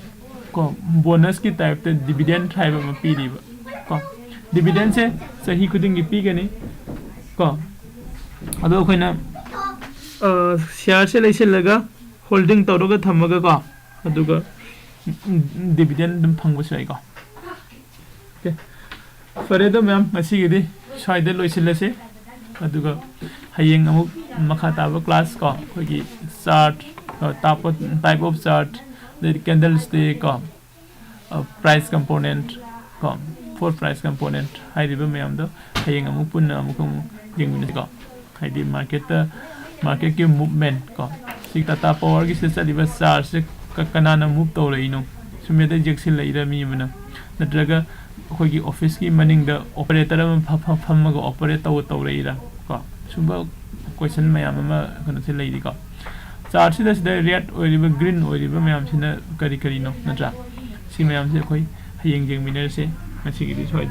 ꯀꯣ, ꯕꯣꯅꯁꯀꯤ ꯇꯥꯏꯞꯇ dividend ꯍꯥꯏꯕ ꯑꯃ ꯄꯤꯔꯤꯕ ꯀꯣ꯫ Dividendꯁꯦ ꯆꯍꯤ ꯈꯨꯗꯤꯡꯒꯤ ꯄꯤꯒꯅꯤ ꯀꯣ꯫ ꯑꯗꯣ ꯑꯩꯈꯣꯏꯅ, ꯑ, ꯁꯤꯌꯥꯔꯁꯦ ꯂꯩꯁꯤꯜꯂꯒ holding ꯇꯧꯔꯒ ꯊꯝꯃꯒ ꯀꯣ, ꯑꯗꯨꯒ dividend ꯑꯗꯨꯝ ꯐꯪꯕꯁꯨ ꯌꯥꯏꯀꯣ꯫ Okay꯫ ꯐꯔꯦ ꯑꯗꯣ ꯃꯌꯥꯝ, ꯉꯁꯤꯒꯤꯗꯤ ꯁ꯭ꯋꯥꯏꯗ ꯂꯣꯏꯁꯤꯜꯂꯁꯤ꯫ ꯑꯗꯨꯒ ꯍꯌꯦꯡ ꯑꯃꯨꯛ ꯃꯈꯥ ꯇꯥꯕ class ꯀꯣ, ꯑꯩꯈꯣꯏꯒꯤ chart, ꯑ, type of, type of chart, ꯑꯗꯩꯗꯤ candlestick ꯀꯣ, ꯑ, price component ꯀꯣ, four price component ꯍꯥꯏꯔꯤꯕ ꯃꯌꯥꯝꯗꯣ ꯍꯌꯦꯡ ꯑꯃꯨꯛ ꯄꯨꯟꯅ ꯑꯃꯨꯛ, ꯑꯃꯨꯛ ꯌꯦꯡꯃꯤꯟꯅꯁꯤꯀꯣ꯫ ꯍꯥꯏꯗꯤ marketꯇ, marketꯀꯤ movement ꯀꯣ, ꯁꯤ ꯇꯥꯇꯥ ꯄꯥꯋꯔꯒꯤꯁꯤꯗ ꯆꯠꯂꯤꯕ chartꯁꯦ ꯀ-, ꯀꯅꯥꯅ move ꯇꯧꯔꯛꯏꯅꯣ? ꯁꯨꯝ ꯍꯦꯛꯇ ꯌꯦꯛꯁꯤꯜꯂꯛꯏꯔ ꯃꯤ ꯑꯃꯅ? ꯅꯠꯇ꯭ꯔꯒ ꯑꯩꯈꯣꯏꯒꯤ officeꯀꯤ ꯃꯅꯤꯡꯗ operator ꯑꯃ ꯐ-, ꯐ-, ꯐꯝꯃꯒ operate ꯇꯧ-, ꯇꯧꯔꯛꯏꯔꯥ? ꯀꯣ, ꯁꯨꯝꯕ question ꯃꯌꯥꯝ ꯑꯃ ꯀꯩꯅꯣꯁꯦ ꯂꯩꯔꯤꯀꯣ꯫ Chartꯁꯤꯗ ꯁꯤꯗ red ꯑꯣꯏꯔꯤꯕ, green ꯑꯣꯏꯔꯤꯕ ꯃꯌꯥꯝꯁꯤꯅ ꯀꯔꯤ ꯀꯔꯤꯅꯣ, ꯅꯠꯇ꯭ꯔꯥ? ꯁꯤ ꯃꯌꯥꯝꯁꯦ ꯑꯩꯈꯣꯏ ꯍꯌꯦꯡ ꯌꯦꯡꯃꯤꯟꯅꯔꯁꯦ꯫ ꯉꯁꯤꯒꯤꯗꯤ ꯁ꯭ꯋꯥꯏꯗ